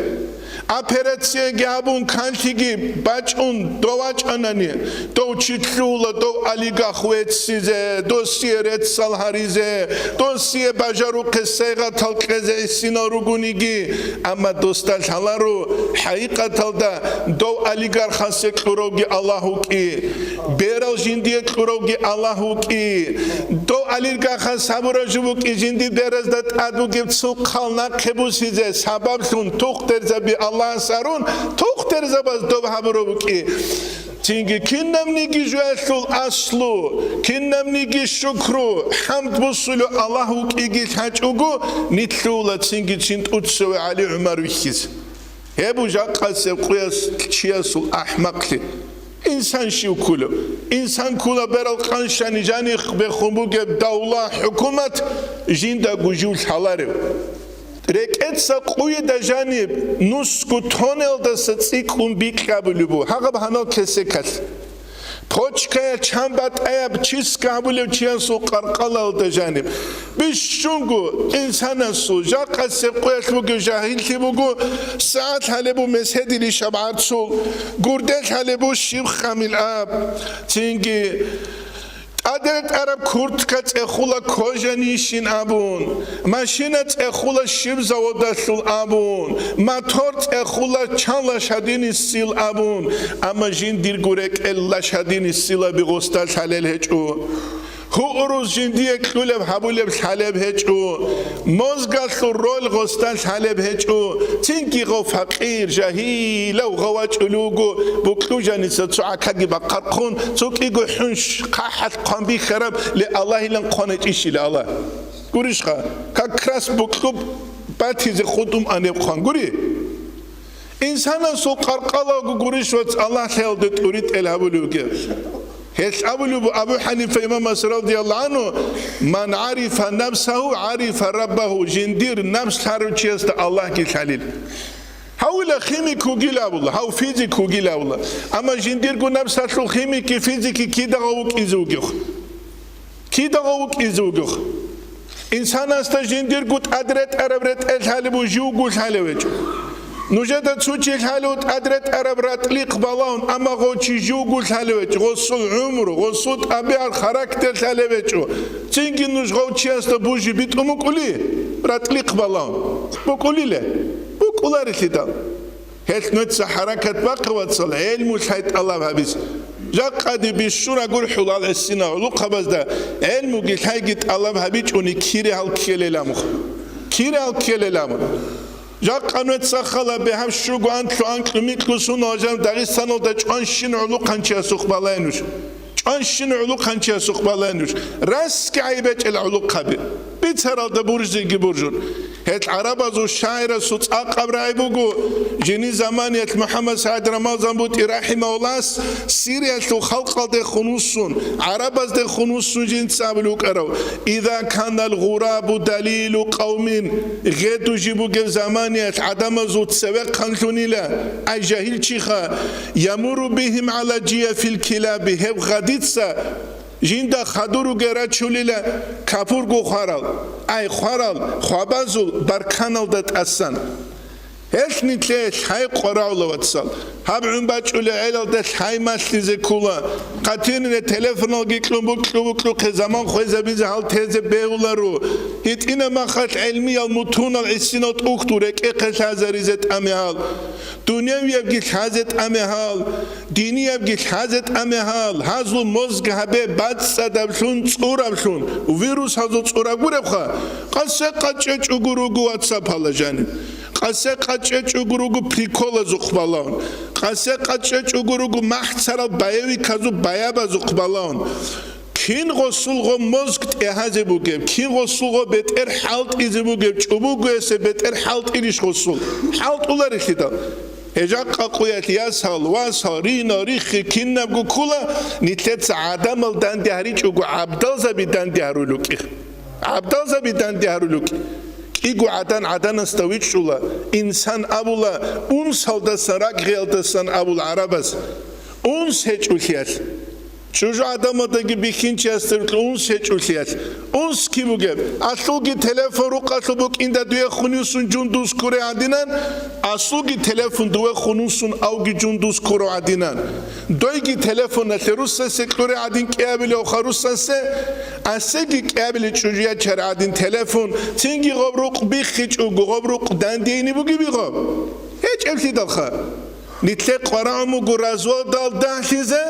Операцияги гьабун, канлъиги бачӀун дов вачӀанани, дов чи лъугьула, дов олигарх веццизе, досие реццал гьаризе, досие бажарухъе сайгъатал кьезе гӀисинал ругониги, амма досда лъаларо, хӀакъикъаталда дов олигархасе кьуравги Аллагь вукӀи, берал жиндие кьуравги Аллагь вукӀи, дов олигархас гьабурав жо букӀи, жинди беразда тӀад бугеб цо хъал нахъе бусизе сабаблъун тухтурзаби Аллагьас гьарун, тухтурзабаз доб гьабурав вукӀи. Цинги кинабниги жоялъул аслу, кинабниги шукру, хӀамд бусулев Аллагь вукӀиги лъачӀого, нилъула цинги цин тӀуцеве ГӀали ГӀумар вихьизе. Гьеб жакъасеб къуяс чиясул ахӀмакълъи. Инсан щив кколев? Инсан ккола берал къанщани жанихъ бехун бугеб давла, хӀукумат, жиндаго жив лъаларев. РекӀеца къуйда жаниб нусго тонелдаса цӀикӀкӀун бикьабулеб буго, гьагъаб гьанал кесекалъ. Почкаялъ чан батӀаяб чистка гьабулев чиясул къаркъалалда жаниб. Бищунго инсанасул жакъасеб къуялъ бугев жагьиллъи буго, сагӀат лъалеб бу меседилищ аб гӀарцул, гурде лъалеб бу щиб хамил аб. Цинги тӀадретӀараб куртка цӀехула кожанищин абун, машина цӀехула щиб заводалъул абун, мотор цӀехула чан лошадиный сил абун, амма жиндирго рекӀел лошадиный силаби гъосда лъалел гьечӀо. Гьуруз жиндие кьулеб гьабулеб лъалеб гьечӀо, мозгалъул роль гъосда лъалеб гьечӀо, цинги гъов факъир, жагьилав гъов вачӀулев вуго, букьу жаниса цо гӀакаги бахъархъун, цо кӀиго хӀунш хъахӀалъ хъван бихьараб, ле Аллагьилан хъван гьечӀищила Аллагь. Гурищха, как раз букьу батизе хутӀун анеб хъван. Гури? Инсанасул къаркъалаго гурищ, вац, Аллагь лъеялде тӀуритӀел гьабулев вугев. Гьелъ абулеб Абу ХӀанифа имамас радияллагьу гӀанху: «Ман гӀарифа нафсагьу, гӀарифа раббагьу», жиндир напс лъарав чиясда Аллагьги лъалил. Гьавила химик вугил абула, гьав физик вугил абула. Амма жиндирго напсалъул химикги физикги кида гъов вукӀизе вугев? Кида гъов вукӀизе вугев? Инсанасда жиндирго тӀадретӀараб ретӀел лъалеб бу, живго лъалев гьечӀо. Нужеда цо чи лъалев тӀадретӀараб ратӀлихъ балагьун, амма гъов чи живго лъалев гьечӀо, гъосул гӀумру, гъосул тӀабигӀат, характер лъалев гьечӀо. Цинги нуж гъов чиясда бужи битӀун букӀули, ратӀлихъ балагьун. БукӀулиле? БукӀуларелъидал. Гьелъ нуца хӀаракат бахъе, вацал, гӀелму лъай тӀалаб гьабиз. Жакъаде бищун агурхӀулал гӀисина гӀулухъабазда гӀелмуги лъайги тӀалаб гьабичӀони кире гьал ккелел амухъ. Кире гьал ккелел амухъ. Жакъа нуца хала бегьаб щуго анлъу анкьу микьу сунал жан Дагъистаналда чӀванщин гӀулухъанчиясухъ балай нуж. ЧӀванщин гӀулухъанчиясухъ балай нуж. Расги гӀайиб гьечӀел гӀулухъаби. Бицаралда буржиги буржун. Гьел гӀарабазул шагӀирасул цӀакъаб рагӀи буго, жини заманиялъ МухӀаммад СагӀид Рамазан БутӀи рахӀимагьуллагьас Сириялъул халкъалдехун вуссун, гӀарабаздехун вуссун жинца абулев вукӀарав: «Иза канал гъурабу далилу къавмин», гъеду жи бугев заманиялъ гӀадамазул цевехъанлъунила, ай жагьилчиха, «ямуру бихим гӀала жияфил килаби», гьеб гъадица жинда хадур ругел рачулила капурго хварал, ай хварал, хвабазул барканалда тӀасан. Гьелъ нилъее лъай къварагӀула, вацал. Гьаб гӀун бачӀулел гӀелалда лъай малъизе ккула. Хъатирнире телефоналги кьун букьу-букьухъе заман хвезабизе гьал тезе бегьуларо. ГьитӀинаб махалъ гӀелмиял мутунал гӀисинал тӀухьдул рекӀехъе лъазаризе тӀамигьал. Дуневиябги лъазе тӀамигьал, диниябги лъазе тӀамигьал, гьазул мозг гьабе бацӀцӀадаблъун, цӀураблъун, вирусазул цӀура гуребха, къасе-къачӀе чӀугу руго ватсапала жаниб, къасе-къачӀе чӀугу руго приколазухъ балагьун, къасе-къачӀе чӀугу руго махӀцарал боевиказул баябазухъ балагьун. Кин гъосулго мозг тӀегьазе бугеб, кин гъосулго бетӀер хӀалтӀизе бугеб, чӀубугоясе бетӀер хӀалтӀилищ гъосул? ХӀалтӀуларелъидал. Гьежа къакъуялъ ясал, васал, ринал, риххи кинабго ккула, нилъеца гӀадамал данде гьаричӀого гӀабдалзаби данде гьарулукӀи. ГӀабдалзаби данде гьарулукӀи. КӀиго гӀадан гӀаданасда вичӀчӀула, инсан абула, унсалдасан, ракӀгӀиялдасан абула гӀарабаз. Унс гьечӀулъиялъ. ЧӀужу гӀадамалдаги бихьинчиясда рукьа унс гьечӀулъиялъ. Унс киб бугеб? Асулги телефон рукъалъул букӀинда дуе хунусун жундуз ккуре гӀадинан, асулги телефон дуе хунусун авги жундуз ккуро гӀадинан. Дойги телефоналъе руссасе кьуре гӀадин кӀиабилевха руссасе, асеги кӀиабиле чӀужу ячар гӀадин телефон, цинги гъоб рукъ биххичӀого, гъоб рукъ дандейни бугеби гъоб? ГьечӀеблъидалха. Нилъе къварагӀун буго разводал дагьлъизе,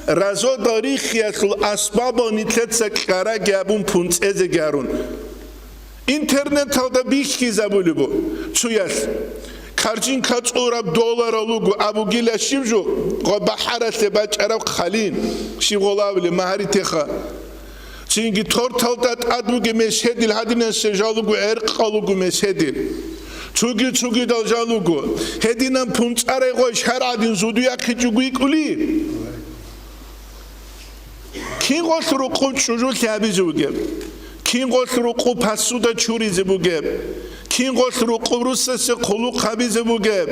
разводал риххиялъул асбабал нилъеца кьараги абун пунцӀезеги гьарун. Интернеталда бихьизабулеб бу цуялъ. Карчинка цӀураб долларал руго абугила щиб жо, гъо бахӀаралъе бачӀараб хъалин, щиб гъолавли магьаритеха. Цинги торталда тӀад бугеб меседил гьадинасеб жал руго, гӀеркъал руго меседил. Цуги-цугидал жал руго. Гьединан пунцӀарай гъой шаргӀадин зудуяхъичӀого йикӀули? Кин гъолъ рукъуб чӀужулъи гьабизе бугеб? Кин гъолъ рукъуб пасуда чуризе бугеб? Кин гъолъ рукъуб руссасе хъулухъ гьабизе бугеб?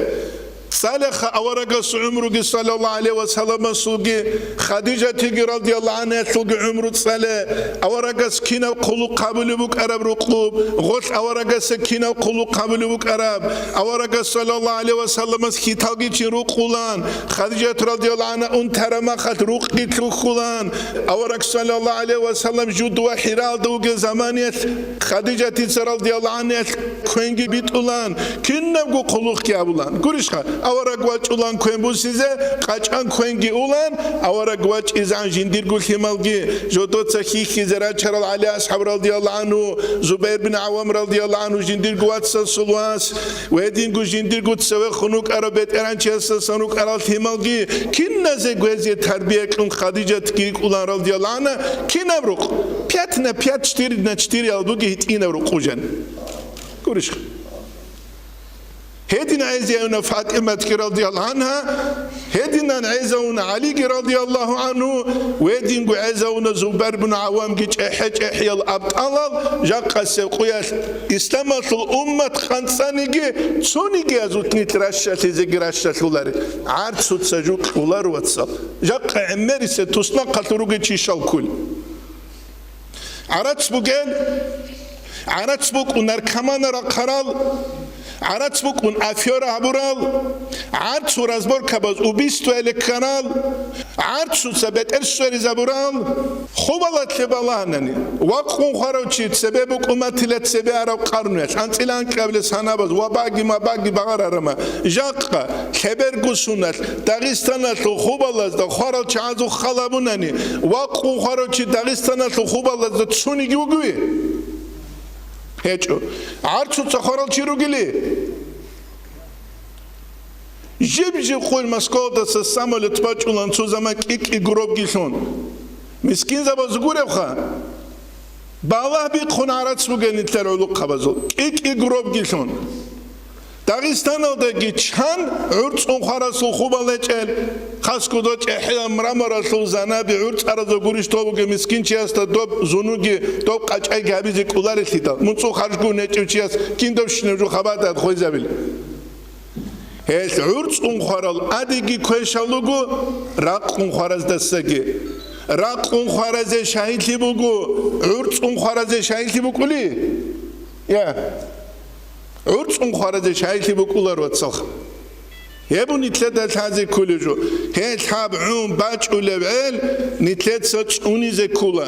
ЦӀалеха аварагасул гӀумруги, саллаллагьу гӀалайгьи ва салламасулги, Хадижатиги, радияллагьу гӀангьаялъулги гӀумру цӀале. Аварагас кинаб хъулухъ гьабулеб букӀараб рукъуб, гъолъ аварагаса кинаб хъулухъ гьабулеб букӀараб. Аварагас, саллаллагьу гӀалайгьи ва салламас, хьиталги чи рукъулан, Хадижат, радияллагьу гӀангьа, унтараб махалъ рукъги лъухьулан. Авараг, саллаллагьу гӀалайгьи ва саллам, жуд ва ХӀиралда вугеб заманиялъ Хадижатица, радияллагьу гӀангьаялъ, квенги битӀулан, кинабго хъулухъги гьабулан. Гурищха, авараг вачӀулан квен бусизе, къачӀан квенги улан, авараг вачӀизегӀан жиндирго лъималги, жодоца хьихьизе рачарал ГӀали асхӀаб, радияллагьу гӀангьу, Зубайр бин ГӀаввам, радияллагьу гӀангьу, жиндирго вацасул вас, ва гьединго жиндирго цевехун вукӀарав бетӀергьанчиясдасан рукӀарал лъималги, киназе гвезе тарбия кьун Хадижатги рикӀкӀулан, радияллагьу гӀангьа, кинаб рукъ? Пять на пять, четыре на четыре ал буги гьитӀинаб рукъ жан. Гурищха. Гьедин гӀезегӀуна ФатӀиматги, радияллагьу гӀангьа, гьединан гӀезавуна ГӀалиги, радияллагьу гӀангьу, гьединго гӀезавуна Зубайр бин ГӀаввамги, чӀехӀе-чӀехӀиял абтӀалал, жакъасеб къуялъ исламалъул уммат къанцӀаниги, цониги азулъ нилъ ращалъизеги ращалъулари. ГӀарцуца жукьулар, вацал. Жакъа гӀемерисеб туснахъалъур ругел чи щал ккули. ГӀарац бугел, гӀарац букӀун наркоманал рахъарал, гӀарац букӀун афера гьабурал, гӀарцул разборкабаз убийствоялде ккарал, гӀарцуца бетӀер сверизабурал, хубалалъе балагьанани, вакъун хварав чи цебе букӀун батила цебе араб къарнуялъ, анцӀила анкьабилеб санабаз, вабаги-мабаги багъарарама, жакъа, лъеберго суналъ, Дагъистаналъул хубалазда хварал чагӀазул хал абунани, вакъун хварав чи Дагъистаналъул хубалазда цониги вугевищ? ГьечӀо. ГӀарцуца хварал чи ругели? Жиб-жиб къуй Москвалдаса самолет бачӀулан цо заман кӀи-кӀи гробги лъун. Мискинзабаз гуребха? Балагь бихъун гӀарац бугел нилъер гӀулухъабазул, кӀи-кӀи гробги лъун. Дагъистаналдаги чан гӀурцӀун хварасул хубал гьечӀел, хасго дов чӀехӀиял мраморалъул занаби гӀурцӀаразул гурищ дов бугеб мискинчиясда доб зунуги, доб къачӀайги гьабизе кӀоларелъидал, муцӀул харжгун гьечӀев чияс киндобщинаб жо хабатӀад хвезабила. Гьелъ гӀурцӀун хварал адиги квешал руго ракъун хвараздасаги. Ракъун хваразе шагьидлъи буго, гӀурцӀун хваразе шагьидлъи букӀули? Я. ГӀурцӀун хваразе шагьидлъи букӀулар, вацалха. Гьеб нилъеда лъазе кколеб жо. Гьелъ гьаб гӀун бачӀулеб гӀел нилъеца цӀунизе ккола.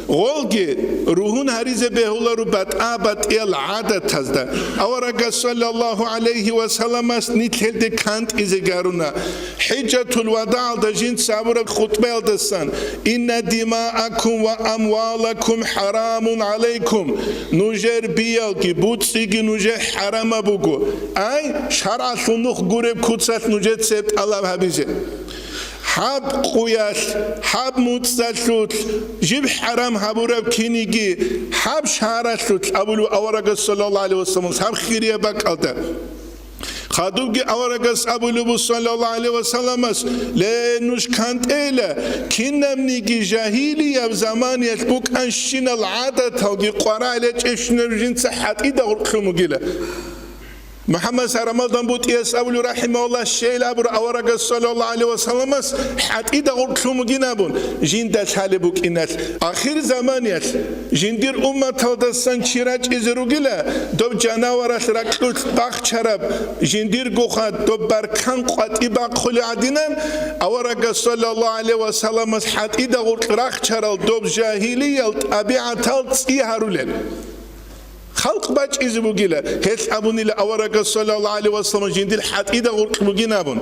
Гъолги ругьун гьаризе бегьуларо батӀа-батӀиял гӀадатазда. Аварагас, саллаллагьу гӀалайгьи ва салламас, нилъелде кантӀизе гаруна. ХӀижатул вадагӀалда жинца абураб хутӀбаялдасан: «Инна димаакум ва амвалакум хӀарамун гӀалайкум». Нужер биялги, буцӀцӀиги нужер хӀарамаб буго. Ай, шаргӀалъул нух гуреб куцалъ нужеца гьеб тӀалаб гьабизе. Гьаб къуялъ, гьаб муцӀалъулъ, жиб хӀарам гьабураб киниги, гьаб шагьаралъулъ абулев аварагас, саллаллагьу гӀалайгьи ва саллам, гьаб хирияб бакӀалда. Хадубги аварагас абулеб буго, саллаллагьу гӀалайгьи ва салламас: «Ле, нуж кантӀейила, кинабниги жагьилияб заманиялъ букӀанщинал гӀадаталги къваригӀел гьечӀебщинаб жинца хӀатӀида гъоркь лъун бугила». МухӀаммад Сарамалдан БутӀияс абулев, рахӀимагьуллагь, щейил абура аварагас, саллаллагьу гӀалайгьи ва салламас, хӀатӀида гъоркь лъун бугин абун, жинда лъалеб букӀиналъ. Ахир заманиялъ жиндир умматалдасан чи рачӀизе ругила, доб жанаваралъ ракьулъ бахчараб, жиндиргоха доб баркан къватӀи бахъулеб гӀадинан, аварагас, саллаллагьу гӀалайгьи ва салламас, хӀатӀида гъоркь рахчарал доб жагьилиял тӀабигӀатал цӀи гьарулел. Халкъ бачӀизе бугила, гьелъ абунила аварагас, саллаллагьу гӀалайгьи ва саллам, жиндир хӀатӀида гъоркь бугин абун.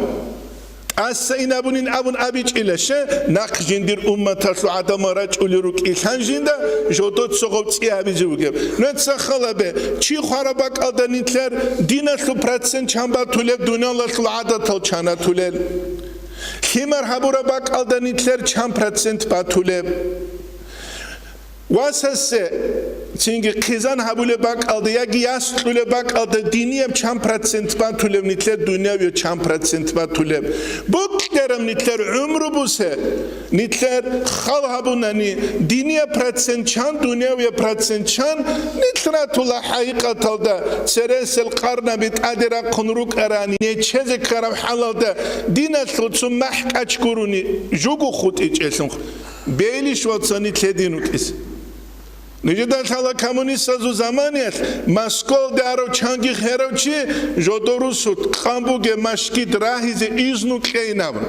ТӀаса ин абунин абун абичӀила, ще, нахъ жиндир умматалъул гӀадамал рачӀулел рукӀилъан жинда жодоца гъоб цӀи гьабизе бугеб. Нужеца хал гьабе, чи хвараб бакӀалда нилъер диналъул процент чан батулеб, дуниялалъул гӀадатал чан батулел? Лъимер гьабураб бакӀалда нилъер чан процент батулеб? Васасе цинги хъизан гьабулеб бакӀалда яги яс кьулеб бакӀалда динияб чан процент батулеб, нилъер дунявияб чан процент батулеб? Букьараб нилъер гӀумру бусе, нилъер хал гьабунани, динияб процент чан, дунявияб процент чан, нилъ ратула хӀакъикъаталда цересел къарнаби тӀаде рахъун рукӀарани, нечезе ккараб хӀалалда диналъул цо махӀ кӀач гурони жуго хутӀичӀелъун. Бейлищ, вацани, лъедин рукӀизе? Нижеда лъала коммунистазул заманиялъ Москвалде арав чанги херав чи жодорусут къан бугеб машгид рагьизе изну кьейин абун.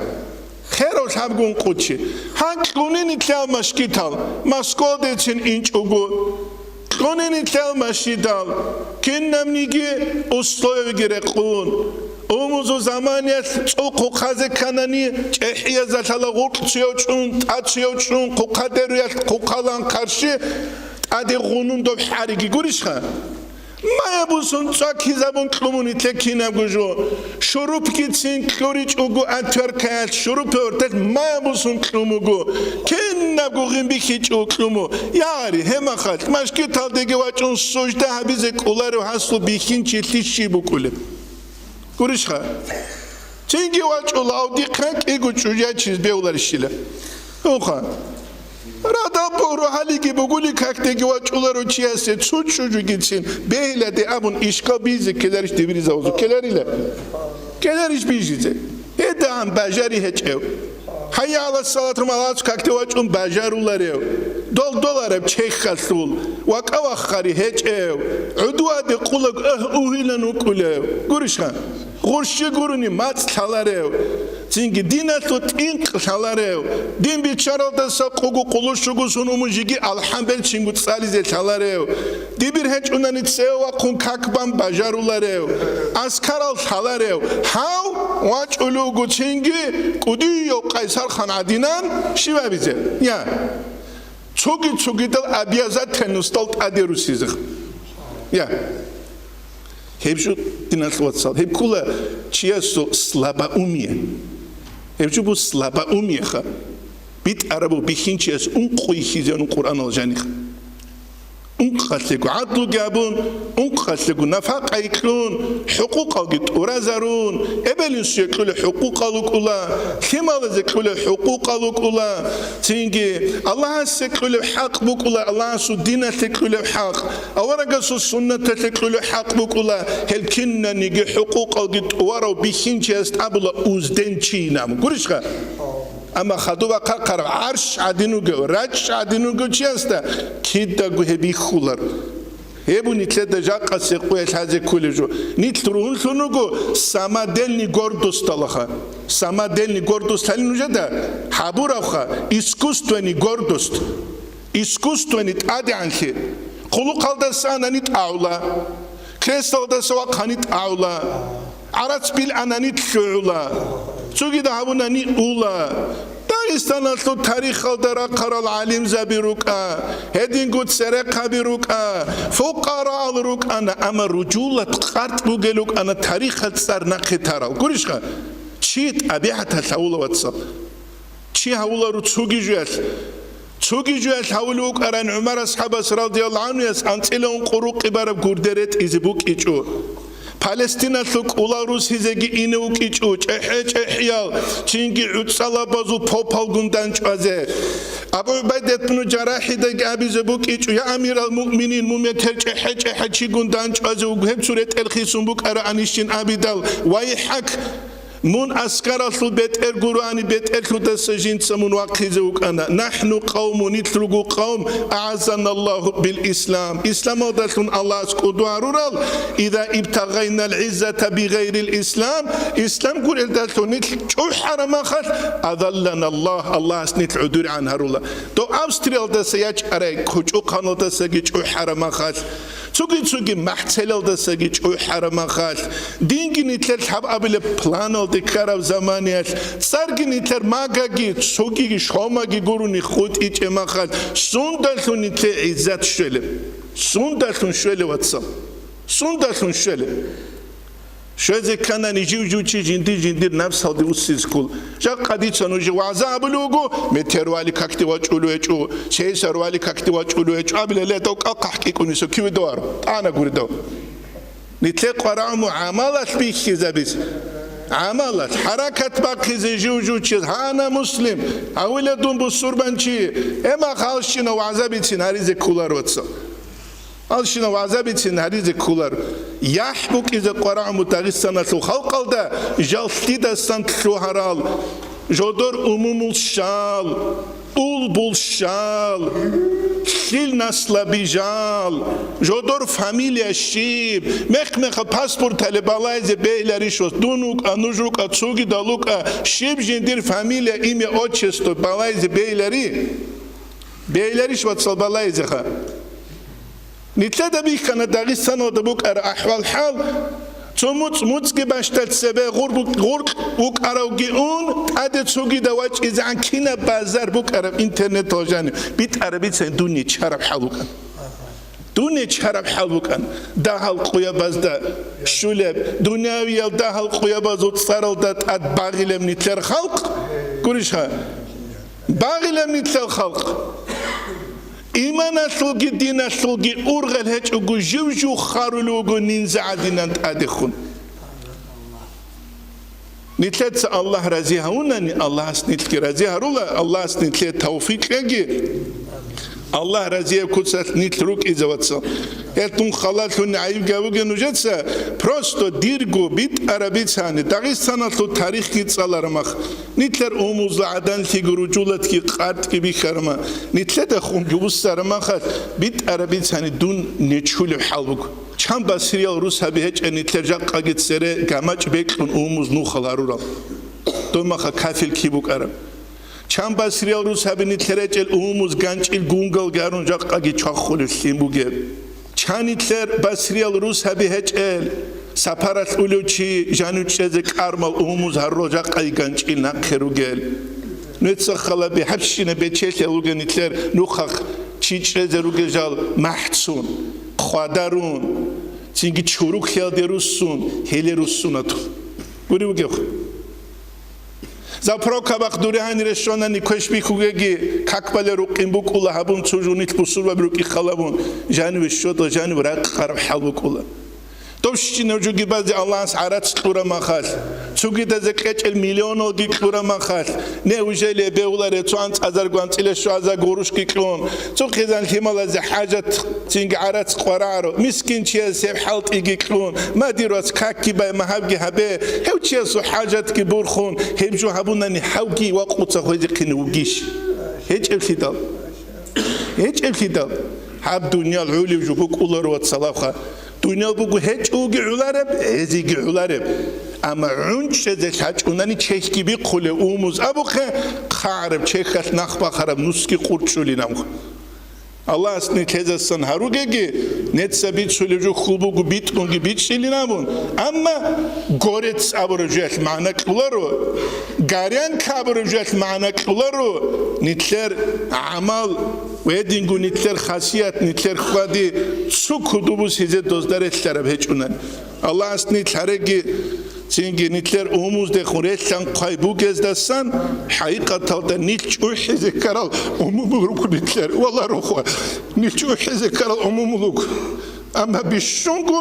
Херав лъабгун къучи. Гьан кьунин лъал машгидал, Москвалдецин инчӀого. Кьунин лъал машгидал, кинабниги условиги рекъун. Умузул заманиялъ цӀул хъухъазе кканани, чӀехӀиязда лъала гъуркь цуяв чӀун, тӀад цуяв чӀун, хъухъа деруялъ хъухъалан хъарщи, тӀаде гъунун доб хӀариги гурищха? Майабусун цӀакизабун кьумун итлъе кинабго жо. Шурупгицин кьуричӀого отверткаялъ, шурупе орталъ майабусун кьумуго. Кинабго гъин бихьичӀого кьуму. Яри, гьемахалъ, машгиталдеги вачӀун сужда гьабизе кӀоларев гьасул бихьинчилъи щиб букӀулеб? Гурищха? Цинги вачӀула, авдихъан кӀиго чӀужачиз бевларищила. Уха. Радал бугьру гьалиги бугули, какдеги вачӀуларо чиясе цо чӀужугицин бегьиладе абун ишкал бизе ккеларищ дибиризавазу? Ккеларила? Ккеларищ бижизе? Гьедагьан бажари гьечӀев. ХӀайя гӀала салат румалац какде вачӀун бажаруларев, долдолареб чехьалъул, вакӀа-ваххари гьечӀев, гӀудуаде къулаг агь угьилан вукӀулев. Гурищха? Гъурщи гурони мацӀ лъаларев, цинги диналъул тӀинкъ лъаларев, дин биччаралдаса къугу къулущугу сун умужиги алхӀамбел чингу цӀализе лъаларев, дибир гьечӀунани цеве вахъун как бан бажаруларев, аскарал лъаларев, гьав вачӀулев гуцинги кӀудияв къайсархан гӀадинан щибабизе? Я. Цоги-цогидал обязательностал тӀаде русизех. Я. Гьеб жо, диналъ вацал, гьеб ккола чиясул слабоумие. Гьеб жо бу слабоумиеха. БитӀарабу бихьинчияс ункъо ихьизеян Къуръанал жаниха. Ункъалъего гӀадлуги абун, ункъалъего нафакъа кьун, хӀукъукъалги тӀуразарун, эбел-инсуе кьулеб хӀукъукъал рукӀула, лъималазе кьулеб хӀукъукъал рукӀула, цинги Аллагьасе кьулеб хӀакъ букӀула, Аллагьасул диналъе кьулеб хӀакъ, аварагасул суннаталъе кьулеб хӀакъ букӀула, гьел кинаниги хӀукъукъалги тӀурав бихьинчияс абула узденчи абун. Гурищха? Амма хадуб ахъахъараб гӀарш гӀадин вугев, рачӀ гӀадин вугев чиясда кидаго гьеб бихьулар. Гьеб нилъеда жакъа сикъуялъ гьазе кколеб жо. Нилъ ругьунлъун руго самодельный гордосталаха. Самодельный гордость лъалин нужеда гьабуравха, искусственный гордость. Искусственный тӀадегӀанлъи. Хъулухъалдаса анани тӀагӀула. Креслалдаса вахъани тӀагӀула. ГӀарац бил анани лъугӀула. Цогида гьабунани ула. Дагъистаналъул тарихалда рахъарал гӀалимзаби рукӀа, гьединго церехъаби рукӀа, фукъараал рукӀана, амма ружулат къартӀ бугел рукӀана тарихал цӀар нахъе тарал. Гурищха? Чи тӀабигӀаталъ гьавула, вацал. Чи гьавуларо цоги жуялъ? Цоги жуялъ гьавулев вукӀаран ГӀумар асхӀабас радияллагьу гӀанхуяс анцӀила ункъо рукъи бараб гурде ретӀизе букӀичӀо. Палестиналъул кӀулал русизеги ине вукӀичӀо, чӀехӀе-чӀехӀиял, цинги гӀуцӀалабазул попалгун данчӀвазе. Абу ГӀубайдат бну Жарахидаги абизе букӀичӀо: «Я амирал муъминин, мун метер чӀехӀе-чӀехӀе чигун данчӀвазе вуго, гьеб цо ретӀел хисун букӀараанищин», абидал, вайхӀак! Мун аскаралъул бетӀер гуроани, бетӀерлъудаса жинца мун вахъизе вукӀана. Нахну къавмун, нилъ руго къавм, агӀаззаналлагьу бил ислам. Исламалдалъун Аллагьас кӀудо гьарурал, иза ибтагъайнал гӀиззата бигъайрил ислам, ислам гурелдалъун нилъ чӀухӀараб махалъ, азалланаллагь, Аллагьас нилъ гӀодорегӀан гьарула. Дов Австриялдаса ячӀарай, кучӀухъаналдасаги чӀухӀараб махалъ. Цоги-цоги махӀцелалдасаги чӀухӀараб махалъ, динги нилъер лъабабилеб планалде ккараб заманиялъ, цӀарги нилъер магаги, цогиги шомаги гурони хутӀичӀеб махалъ, сундалъун нилъее гӀиззат щвелеб? Сундалъун щвелеб, вацал? Сундалъун щвелеб? Щвезе кканани жив-жив чи жинди-жиндир напсалде уссизе ккола. Жакъа дица нужее вагӀза абулев вуго, метер вали какде вачӀулев гьечӀо, чейсар вали какде вачӀулев гьечӀо абилале, дов кӀалхъахӀ кӀикӀунисев киве доваро, тӀана гури дов. Нилъе къварагӀму гӀамалалъ бихьизабизе. ГӀамалалъ, хӀаракат бахъизе жив-жив чияс, гьана муслим, гьавила дун бусурбанчи, гьеб махалщинав вагӀза бицин гьаризе кколар, вацал. Алщинав вагӀза бицин гьаризе кколар. ЯхӀ букӀизе къварагӀму Дагъистаналъул халкъалда жал лъидасан лъугьарал, жодор умумул щал, улбул щал, лъил наслаби жал, жодор фамилия щиб, мех-меха паспортале балайзе бегьиларищ ва дун вукӀа, нуж рукӀа, цогидал рукӀа, щиб жиндир фамилия, имя, отчество балайзе бегьилари? Бегьиларищ, вацал, балайзеха? Нилъеда бихьана Дагъистаналда букӀараб ахӀвал-хӀал, цо муцӀ муцӀги бащдал цебе гъур-, гъуркь вукӀаравги ун, тӀаде цогида вачӀизегӀан кинаб базар букӀараб интернеталда жаниб, битӀараб бицани дуние чараб хӀал букӀана. Дуние чараб хӀал букӀана. Дагьал къуябазда щулеб, дунявиял дагьал къуябазул цӀаралда тӀад багъилеб нилъер халкъ, гурищха? Багъилеб нилъер халкъ. Иманалъулги диналъулги ургъел гьечӀого жив-жив харулев вуго нинза гӀадинан тӀадехун. Нилъеца Аллагь рази гьавунани, Аллагьас нилъги рази гьарула, Аллагьас нилъее тавфикъ кьеги. Аллагь разияб куцалъ нилъ рукӀизе, вацал. Гьел дун халалъуни гӀайибги гьабуге нужеца, просто дирго битӀараб бицани, Дагъистаналъул тарихги цӀалараб мах. Нилъер умузла гӀаданлъиги ружулатги къартӀги бихьарама, нилъеда хунги вуссараб махалъ битӀараб бицани дун нечулеб хӀал буго. Чан басриял рус гьаби гьечӀеб нилъер жакъаги цере гамачӀ бекьун умуз нухал гьарурал? Дун маха кафил киб букӀараб? Чан басриял рус гьаби нилъер гьечӀел умуз ганчӀил гунгалги гьарун жакъаги чвахулев лъим бугеб? Чан нилъер басриял рус гьаби гьечӀел, сапаралъ улев чи жанив чӀезе кӀармал умуз гьарурал жакъаги ганчӀил нахъе ругел? Нуца халаби гьабщина бечелъа вугел нилъер нухахъ чи чӀезе ругел жал махӀцун, хъвадарун, цинги чуруклъиялде руссун, гьеле руссунатул. Гури вугевха. Заправкабахъ дуре гьанире щванани квеш бихьугеги, как балер рукъин букӀула гьабун, цо жо нилъ бусурбаби рукӀин халабун, жаниве щведал, жанив ракъараб хӀал букӀула. Дов щинав жоги базе Аллагьас гӀарац кьураб махалъ, цогидазе кьечӀел миллионалги кьураб махалъ, неужели бегьуларе цо анцӀазарго анцӀила щваза гурушги кьун, цо хъизан лъималазе хӀажат цинги гӀарац къварагӀаро, мискин чияс гьеб хӀалтӀиги кьун, мадир вац какги бай магьабги гьабе, гьев чиясул хӀажатги бурхун, гьеб жо гьабунани гьавги вакъуца хвезехъине вугищ? ГьечӀеблъидал. ГьечӀеблъидал. Гьаб дуниял гӀолеб жо букӀуларо, вацалаха. Дуниял буго гьечӀоги гӀолареб, гьезиги гӀолареб. Амма гӀунчӀезе лъачӀунани чехьги бихъулев умуз абухъе, хъагӀараб чехьалъ нах бахараб нусги къурчӀулин абухъ. Аллагьас нилъезасан гьаругеги, неца бицулев жо хьул буго битӀунги бичӀчӀилин абун, амма горец абураб жоялъ магӀна кьоларо, горянка абураб жоялъ магӀна кьоларо, нилъер гӀамал, гьединго нилъер хасият, нилъер хьвади цо кодобе гьезие дозда релълъараб гьечӀунани. Аллагьас нилъ гьареги, цинги нилъер умуздехун релълъанхъай бугездасан, хӀакъикъаталда нилъ чӀухӀизе ккарал умумул руго нилъер, валлагь, рохо, нилъ чӀухӀизе ккарал умумул руго. Амма бищунго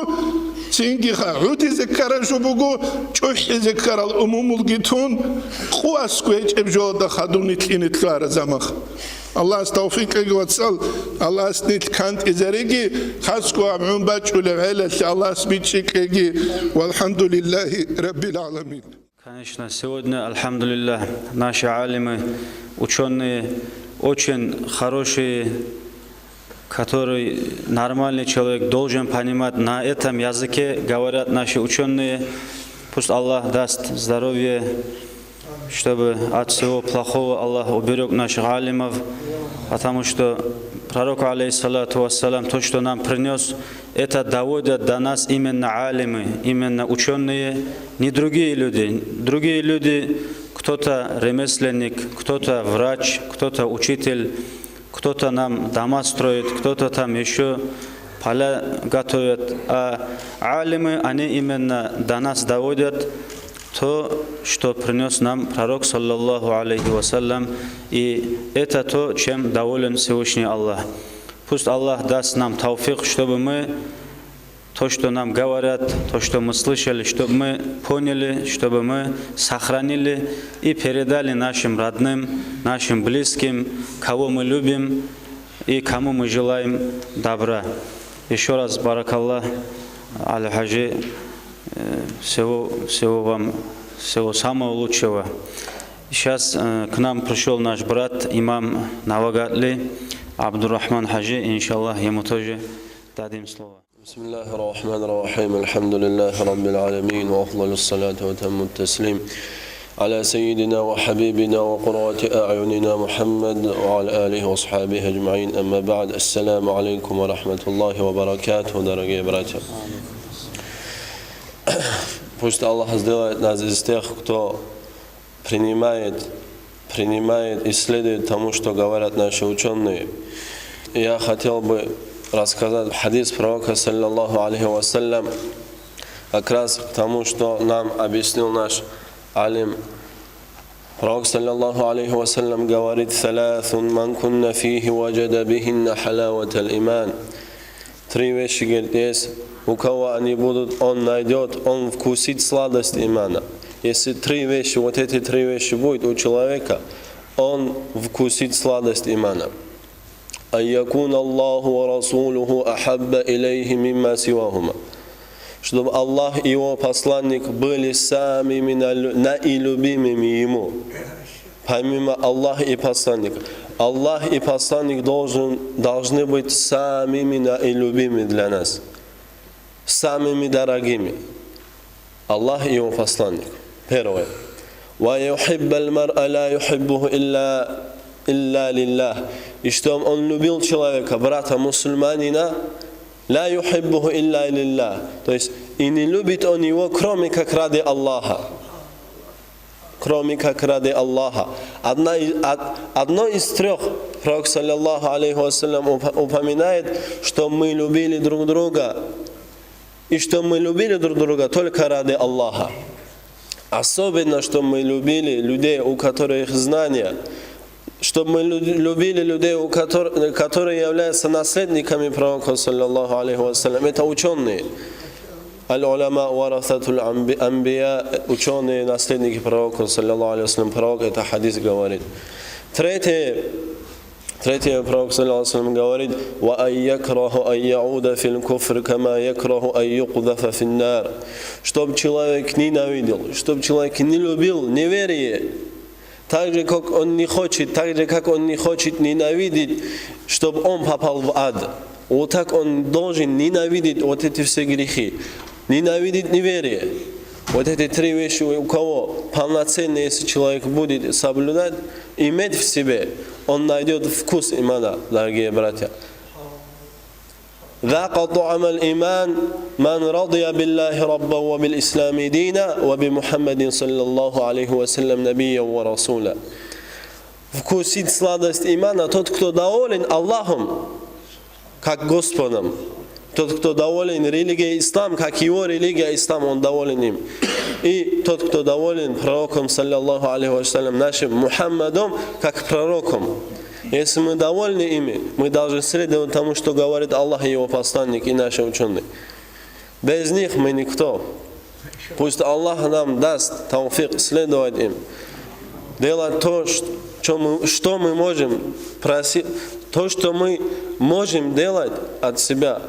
цинги гӀодизе ккараб жо буго, чӀухӀизе ккарал умумулги тун, къоасго гьечӀеб жоялда хадуб нилъ ине лъугьараб заман. Аллагьас тавфикъ кьеги, вацал, Аллагьас нилъ кантӀизареги, хасго гьаб гӀун бачӀулеб гӀелалъе Аллагьас бичӀчӀи кьеги. ВалхӀамдулиллагьи раббил гӀаламин. Конечно, сегодня, альхамдулиллах, наши алимы, учёные, очень хорошие, который нормальный человек должен понимать, на этом языке говорят наши учёные. Пусть Аллах даст здоровье, чтобы от всего плохого Аллах уберег наших алимов, потому что Пророк, алейхиссалату вассалам, то, что нам принёс, это доводят до нас именно алимы, именно учёные, не другие люди. Другие люди, кто-то ремесленник, кто-то врач, кто-то учитель, кто-то нам дома строит, кто-то там ещё поля готовят. А алимы, они именно до нас доводят то, что принёс нам Пророк, саллаллаху алейхи ва саллям, и это то, чем доволен Всевышний Аллах. Пусть Аллах даст нам тауфик, чтобы мы то, что нам говорят, то, что мы слышали, чтобы мы поняли, чтобы мы сохранили и передали нашим родным, нашим близким, кого мы любим и кому мы желаем добра. Ещё раз баракаллах, Али Хаджи, э, всего, всего вам, всего самого лучшего. Сейчас, э, к нам пришёл наш брат, имам Навагатли, Абдурахман Хаджи, иншаллах, ему тоже дадим слово. بسم الله الرحمن الرحيم. الحمد لله رب العالمين، وأفضل الصلاة وأتم التسليم على سيدنا وحبيبنا وقرة أعيننا محمد وعلى آله وأصحابه أجمعين. أما بعد. السلام عليكم ورحمة الله وبركاته, дорогие братья. Пусть Аллах сделает нас из тех, кто принимает, принимает и следует тому, что говорят наши учёные. Я хотел бы рассказать хадис Пророка, саллаллаху алейхи ва саллям, как раз к тому, что нам объяснил наш алим. Пророк, саллаллаху алейхи ва саллям, говорит: «ثلاث من كن فيه وجد بهن حلاوة الإيمان». Три вещи, говорит, есть. У кого они будут, он найдёт, он вкусит сладость имана. Если три вещи, вот эти три вещи будет у человека, он вкусит сладость имана. أن يكون الله ورسوله أحب إليه مما سواهما. Чтобы Аллах и Его посланник были самыми на-, наилюбимыми Ему. Помимо Аллаха и посланника. Аллах и посланник должен, должны быть самыми наилюбимыми для нас, самыми дорогими. Аллах и Его посланник. Первое. ويحب المرء لا يحبه إلا، إلا لله. И что он любил человека, брата мусульманина, لا يحبه إلا لله. То есть, и не любит он его, кроме как ради Аллаха. Кроме как ради Аллаха. Одна из, од-, одно из трёх, Пророк, саллаллаху алейхи ва саллям, уп-, упоминает, что мы любили друг друга, и что мы любили друг друга только ради Аллаха. Особенно, чтобы мы любили людей, у которых знания, чтобы мы лю- любили людей, у котор- которые являются наследниками Пророка, саллаллаху алейхи ва саллям. Это ученые. Аль-уляма варасатуль амби- амбия, ученые, наследники Пророка, саллаллаху алейхи ва саллям. Пророк это хадис говорит. Третье, третье, Пророк, саллаллаху алейхи ва саллям, говорит: «Ва ан якраха ан яуда фил куфр, кама якраху ан юкдафа фин нар». Чтоб человек ненавидел, чтоб человек не любил неверие, так же, как он не хочет, так же, как он не хочет ненавидеть, чтоб он попал в ад. Вот так он должен ненавидеть вот эти все грехи, ненавидеть неверие. Вот эти три вещи у кого полноценно, если человек будет соблюдать, иметь в себе, он найдет вкус имана, дорогие братья. ذاق طعم الإيمان من رضي بالله ربا وبالإسلام دينا وبمحمد صلى الله عليه وسلم نبيا ورسولا. Вкусит сладость имана тот, кто доволен Аллахом как Господом. Тот, кто доволен религией ислам, как его религия ислам, он доволен им. И тот, кто доволен пророком, саллаллаху алейхи ва саллям, нашим Мухаммадом, как пророком. Если мы довольны ими, мы должны следовать тому, что говорит Аллах и его посланник, и наши ученые. Без них мы никто. Пусть Аллах нам даст тауфик следовать им, делать то, что мы, что мы можем просить, то, что мы можем делать от себя.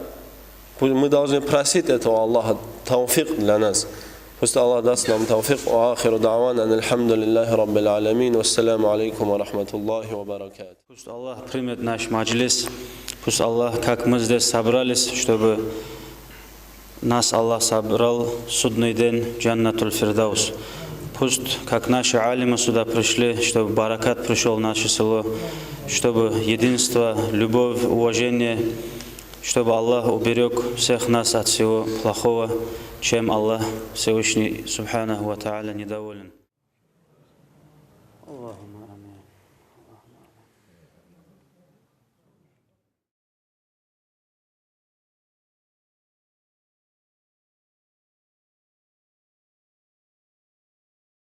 Пусть мы должны просить этого Аллаха тауфик для нас. Пусть Аллах даст нам тауфик. وآخر دعوانا أن الحمد لله رب العالمين. والسلام عليكم ورحمة الله وبركاته. Пусть Аллах примет наш маджлис. Пусть Аллах, как мы здесь собрались, чтобы нас Аллах собрал в судный день в Джаннатуль Фирдаус. Пусть, как наши алимы сюда пришли, чтобы баракат пришёл в наше село, чтобы единство, любовь, уважение, чтобы Аллах уберег всех нас от всего плохого, чем Аллах Всевышний Субханаху ва Тааля недоволен.